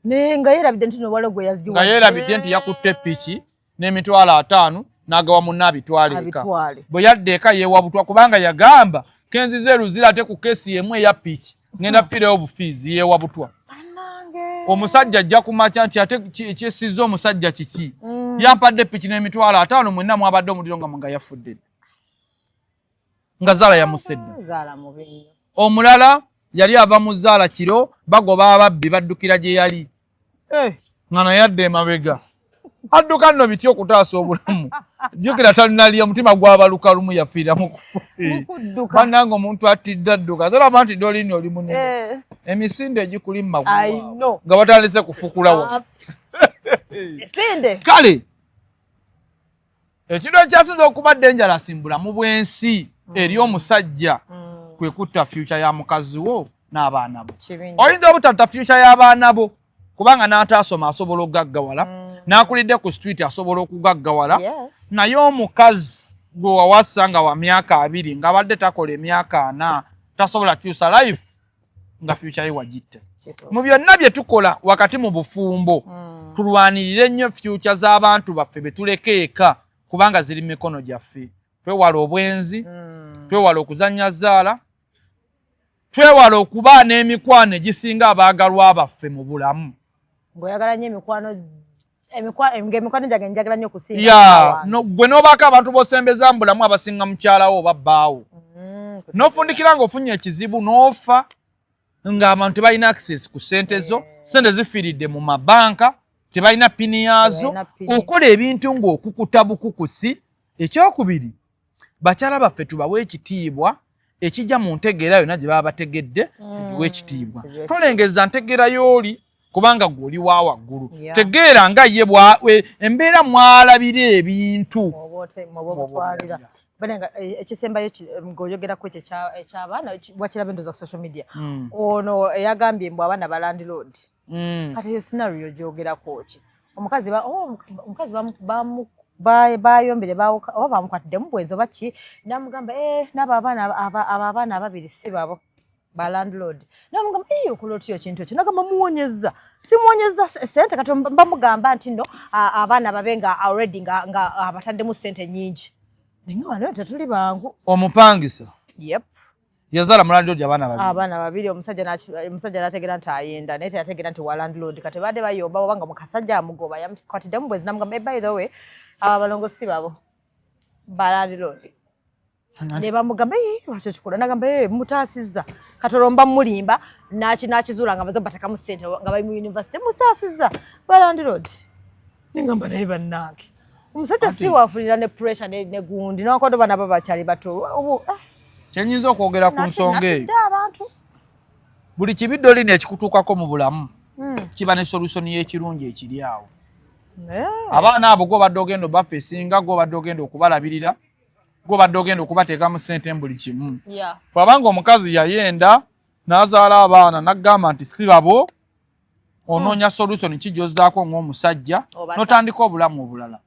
Naye nga yeerabidde nti nowala gwe yazigiwa. Nga yeerabidde nti yakutte piki n'50,000 n'agawa munne abitwale eka. Bwe yadda eka yeewa butwa kubanga yagamba kenziza eruzira ate ku keesi emu eya piki ngenda fiireyo obufiizi yeewa butwa. Omusajja ajja kumakya nti ate ekyesizza omusajja kiki? Yampadde piki n'50,000 mwenna mwabadde omuliro nga nga yafudde. Nga zaala yamusedda. Omulala yali ava mu zaala kiro bagoba ababbi baddukira gye yali. Nga naye adda emabega. Adduka nno bitya okutaasa obulamu. Jjukira talinali omutima gwabaluka lumu yafiira mu bannange omuntu atidde adduka. Zalaba nti Dolini oli munene. Emisinde egikuli mu magulu nga batandise kufukulawo. Misinde. Kale ekintu ekyasinze okuba dangerous mu bulamu bw'ensi eri omusajja kwe kutta future ya mukazi wo n'abaana bo. Oyinza obutatta future y'abaana bo kubanga n'ataasoma asobola okugaggawala, n'akulidde ku street asobola okugaggawala, naye omukazi gwe wawasa nga wa myaka 20 ng'abadde takola emyaka 40 tasobola kukyusa life nga future ye wagitta. Mu byonna bye tukola wakati mu bufumbo tulwanirire nnyo future z'abantu baffe be tuleka eka kubanga ziri mu mikono gyaffe. Twewala obwenzi, twewala okuzannya zaala, twewala okuba n'emikwano egisinga abaagalwa baffe mu bulamu. Ng'oyagala nnyo emikwano ng'emikwano gyange njagala nnyo okusinga. Ya, gwe n'obaako abantu b'osembeza mu bulamu abasinga mukyalawo oba bbaawo. N'ofundikira ng'ofunye ekizibu n'ofa ng'abantu tebalina access ku ssente zo, ssente zifiiridde mu mabanka, tebalina pini yaazo, okola ebintu ng'okukuta bukukusi. Ekyokubiri, bakyala baffe tubawe ekitiibwa ekijja mu ntegeera yonna gye baba bategedde, tugiwe ekitiibwa. Tolengeza ntegeera y'oli kubanga gwe oli wa waggulu. Tegeera nga ye embeera mwalabira ebintu. Ekisembayo ng'oyogerako ekyo eky'abaana wakiraba endowooza ku social media. Ono eyagambye mbu abaana ba landlord. Kati eyo scenario gyogerako ki? Omukazi bayombere oba bamukwatiddemu bwenzi oba ki, n'amugamba n'abo abaana ababiri si babo ba landlord. N'amugamba okola otya ekintu ekyo? N'agamba muwonyezza, simuwonyezza ssente. Kati bamugamba nti nno abaana babe nga already nga abataddemu ssente nnyingi. Naye nga bano tetuli bangu. Omupangisa. Yep. Yazaala mu landlord abaana babiri. Abaana babiri, omusajja n'ategeera nti ayenda naye teyategeera nti wa landlord. Kati badde bayomba oba nga mukasajja amugoba yamukwatiddemu bwenzi n'amugamba by the way aba balongo si babo ba landlord. Ne bamugamba lwaki okikola? N'agamba mutaasizza. Kati olwo mba mulimba n'akizuula nga baze batekamu ssente nga bali mu university mutaasizza ba landlord. Nengamba naye bannange omusajja si wafunira ne pressure ne gundi newankubadde baana ba bakyali bato. Kyenyinza okwogera ku nsonga eyo, buli kibi Dolini ekikutuukako mu bulamu kiba ne solution y'ekirungi ekiri awo. Abaana abo gw'obadde ogenda obafeesinga, gw'obadde ogenda okubalabirira, gw'obadde ogenda okubateekamu ssente buli kimu. Bw'abanga omukazi yayenda n'azaala abaana n'agamba nti si babo, onoonya solution ki gy'ozzaako ng'omusajja n'otandika obulamu obulala.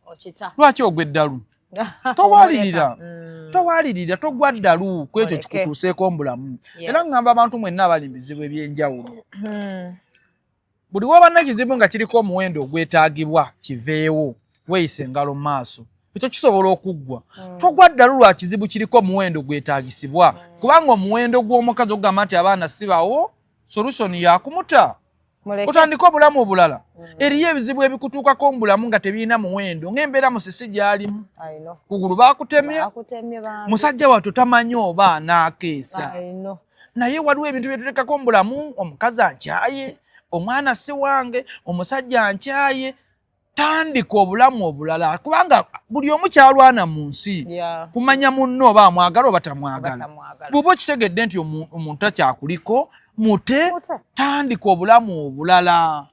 Lwaki ogwa eddalu? Towalirira, towalirira, togwa ddalu ku ekyo kikutuuseeko mu bulamu. Era ngamba abantu mwenna abali mu bizibu eby'enjawulo, buli w'oba n'ekizibu nga kiriko omuwendo ogwetaagibwa kiveewo, weeyise engalo mu maaso, ekyo kisobola okuggwa. Togwa ddalu lwa kizibu kiriko omuwendo gwetaagisibwa, kubanga omuwendo gw'omukazi okugamba nti abaana si bawo, solution yakumuta otandike obulamu obulala. Eriyo ebizibu ebikutuukako mu bulamu nga tebirina muwendo, ng'embeera Musisi gy'alimu, kugulu baakutemye, musajja wattu tamanyi oba anaakeesa. Naye waliwo ebintu bye tuteekako mu bulamu, omukazi ankyaye, omwana si wange, omusajja ankyaye. Tandika obulamu obulala, kubanga buli omu kyalwana mu nsi kumanya munno oba amwagala oba tamwagala. Bw'oba okitegedde nti omuntu takyakuliko, mute, tandika obulamu obulala.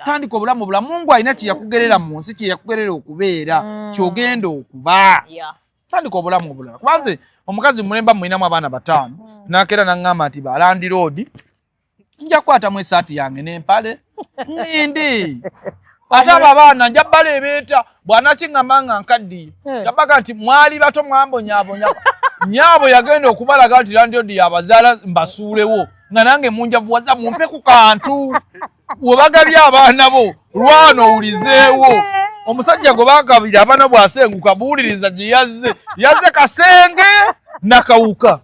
Tandika obulamu obulala. Mungu alina kye yakugerera mu nsi, kye yakugerera okubeera, ky'ogenda okuba. Tandika obulamu obulala. Kubanze omukazi mulemba mulinamu abaana 5, n'akeera n'aŋŋamba nti ba landlord, nja kukwatamu essaati yange n'empale ŋŋende. Ate abo abaana nja baleebeeta bw'anakiŋŋamba nga nkaddiye. Yabaga nti mwali bato mwambonyaabonya. Nyaabo yagenda okubalaga nti landlord yabazaala mbasuulewo, nga nange munjavuwaza mumpe ku kantu. Webagabye abaana bo lwana owulizeewo omusajja gwe bagabira abaana bw'asenguka buwuliriza gye yazze yazze kasenge nakawuka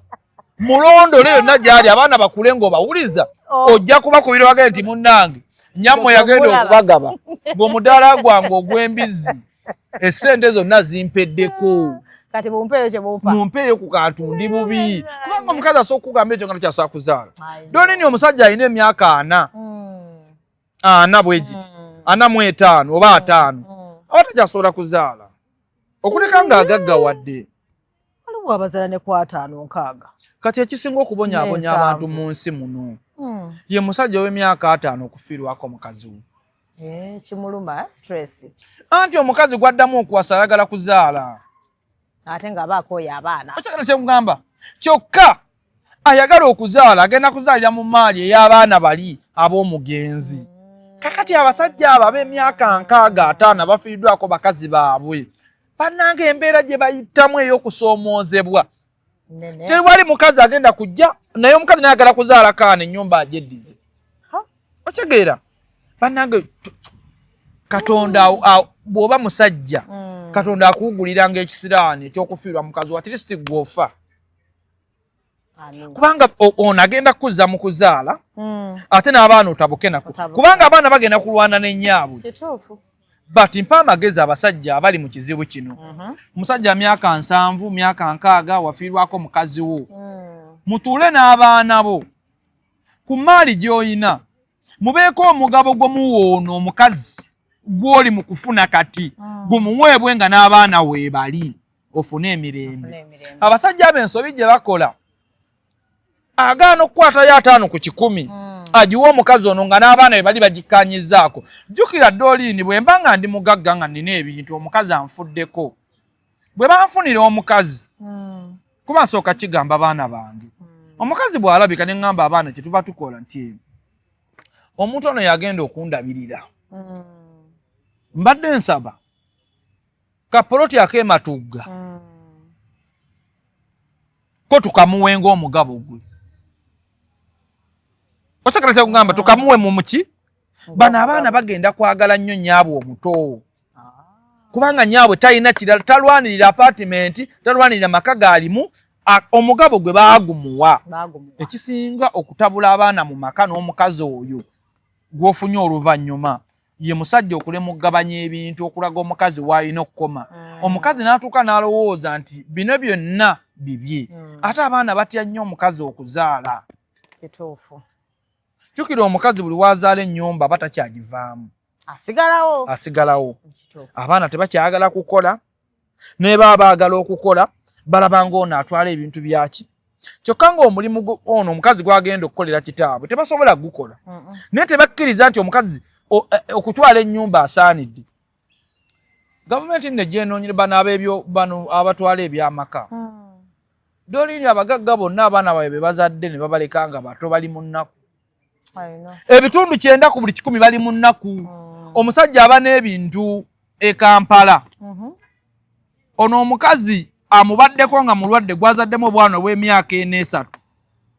mulondole yonna gyali abaana bakule ng'obawuliza Oh. ojja kubakubira wagende nti munnange nyammwe yagenda Omulaba. okubagaba ng'omudaala gwange ogw'embizzi essente zonna zimpeddeko Kati mumpeeyo kye mumpa. Mumpeeyo ku kantu ndi bubi kubanga omukazi asobola okukugamba ekyo nga takyasobola kuzaala. I know. Donini omusajja alina emyaka 40 40 bwe giti 45 oba 50 aba takyasobola kuzaala okuleka ng'agaggawadde. Waliwo abazaala ne ku 50 6. Kati ekisinga okubonyaabonya N'ensanvu. abantu mu nsi muno ye musajja w'emyaka 50 okufiirwako mukazi we. Kimuluma stress. Anti omukazi gwaddamu okuwasa ayagala kuzaala. Ate ng'aba akooye abaana. Okyagala kyekugamba kyokka ayagala okuzaala agenda kuzaalira mu maali ey'abaana bali ab'omugenzi. Kakati abasajja abo ab'emyaka 65 bafiiriddwako bakazi baabwe bannanga embeera gye bayitamu ey'okusoomoozebwa. Nene. Tewali mukazi agenda kujja naye omukazi naye ayagala kuzaala kaana ennyumba agyeddize. Okitegeera bannange Katonda bw'oba musajja Katonda akuwuguliranga ekisiraani ekyokufiirwa mukazi wa at least gw'ofa. Amin. Kubanga ono agenda kukuzza mu kuzaala ate n'abaana otabuke nako Otabuke. kubanga abaana bagenda kulwana n'ennyaabwe. Kituufu. But mpa amagezi abasajja abali mu kizibu kino. Omusajja myaka 70 myaka 60 wafiirwako mukazi wo mutuule n'abaana bo ku maali gy'olina mubeeko omugabo gw'omuwoono omukazi gw'oli mu kufuna kati gumuweebwe nga n'abaana weebali ofune emirembe. Ofune emirembe. Abasajja abo ensobi gye bakola agaana okukwatayo 5 ku 100 agiwa omukazi ono nga n'abaana be bali bagikkaanyizzaako. Jjukira Dolini bwe mba nga ndi mugagga nga nnina ebintu omukazi anfuddeko bwe banfunira omukazi kuba nsooka kigamba baana bange omukazi bw'alabika ne ŋŋamba abaana kye tuba tukola nti omuntu ono yagenda okundabirira mbadde nsaba kapoloti ak'ematugga ko tukamuwe ng'omugabo gwe. Osakala kyakugamba tukamuwe mu muki bano abaana bagenda kwagala nnyo nnyaabwe omuto kubanga nnyaabwe talina kirala talwanirira apartment talwanirira maka gaalimu omugabo gwe baagumuwa. Baagumuwa. Ekisinga okutabula abaana mu maka n'omukazi oyo gw'ofunye oluvannyuma ye musajja okulema okugabanya ebintu okulaga omukazi w'alina okukoma. Omukazi n'atuuka n'alowooza nti bino byonna bibye. Ate abaana batya nnyo omukazi okuzaala. Kituufu. Jjukira omukazi buli w'azaala ennyumba aba takyagivaamu. Asigalawo. Asigalawo. Kituufu. Abaana tebakyagala kukola ne baba baagala okukola balaba ng'ono atwala ebintu byaki. Kyokka ng'omulimu ono omukazi gw'agenda okukolera kitaabwe tebasobola gukola. Naye tebakkiriza nti omukazi okutwala ennyumba asaanidde. Gavumenti nno ejja bano ab'ebyo bano abatwala ebyamaka. Dolini abagagga bonna abaana baabwe be bazadde ne babaleka nga bato bali mu nnaku. Ebitundu 90 ku buli 100 bali mu nnaku. Omusajja aba n'ebintu e Kampala. Ono omukazi amubaddeko nga mulwadde gwazaddemu obwana obw'emyaka 43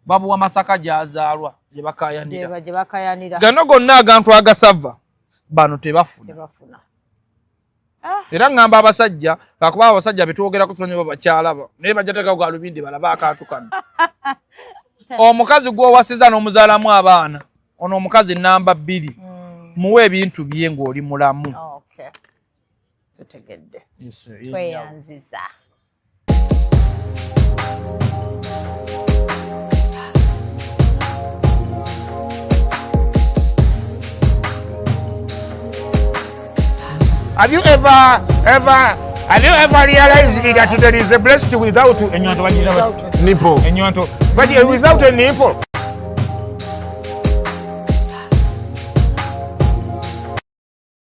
babuwa Masaka gy'azaalwa gye bakaayanira. Gano gonna agantu agasava bano tebafuna. Era ngamba abasajja kakuba abasajja betwogerako tumanyi bakyala naye bajja teekako galubindi balabe akantu kano. Omukazi gw'owasiza n'omuzaalamu abaana ono omukazi namba 2 muwe ebintu bye ng'oli mulamu. Okay. Tutegedde. Tweyanziza. Have you ever realized that there is a blessing without a nipple? But without a nipple.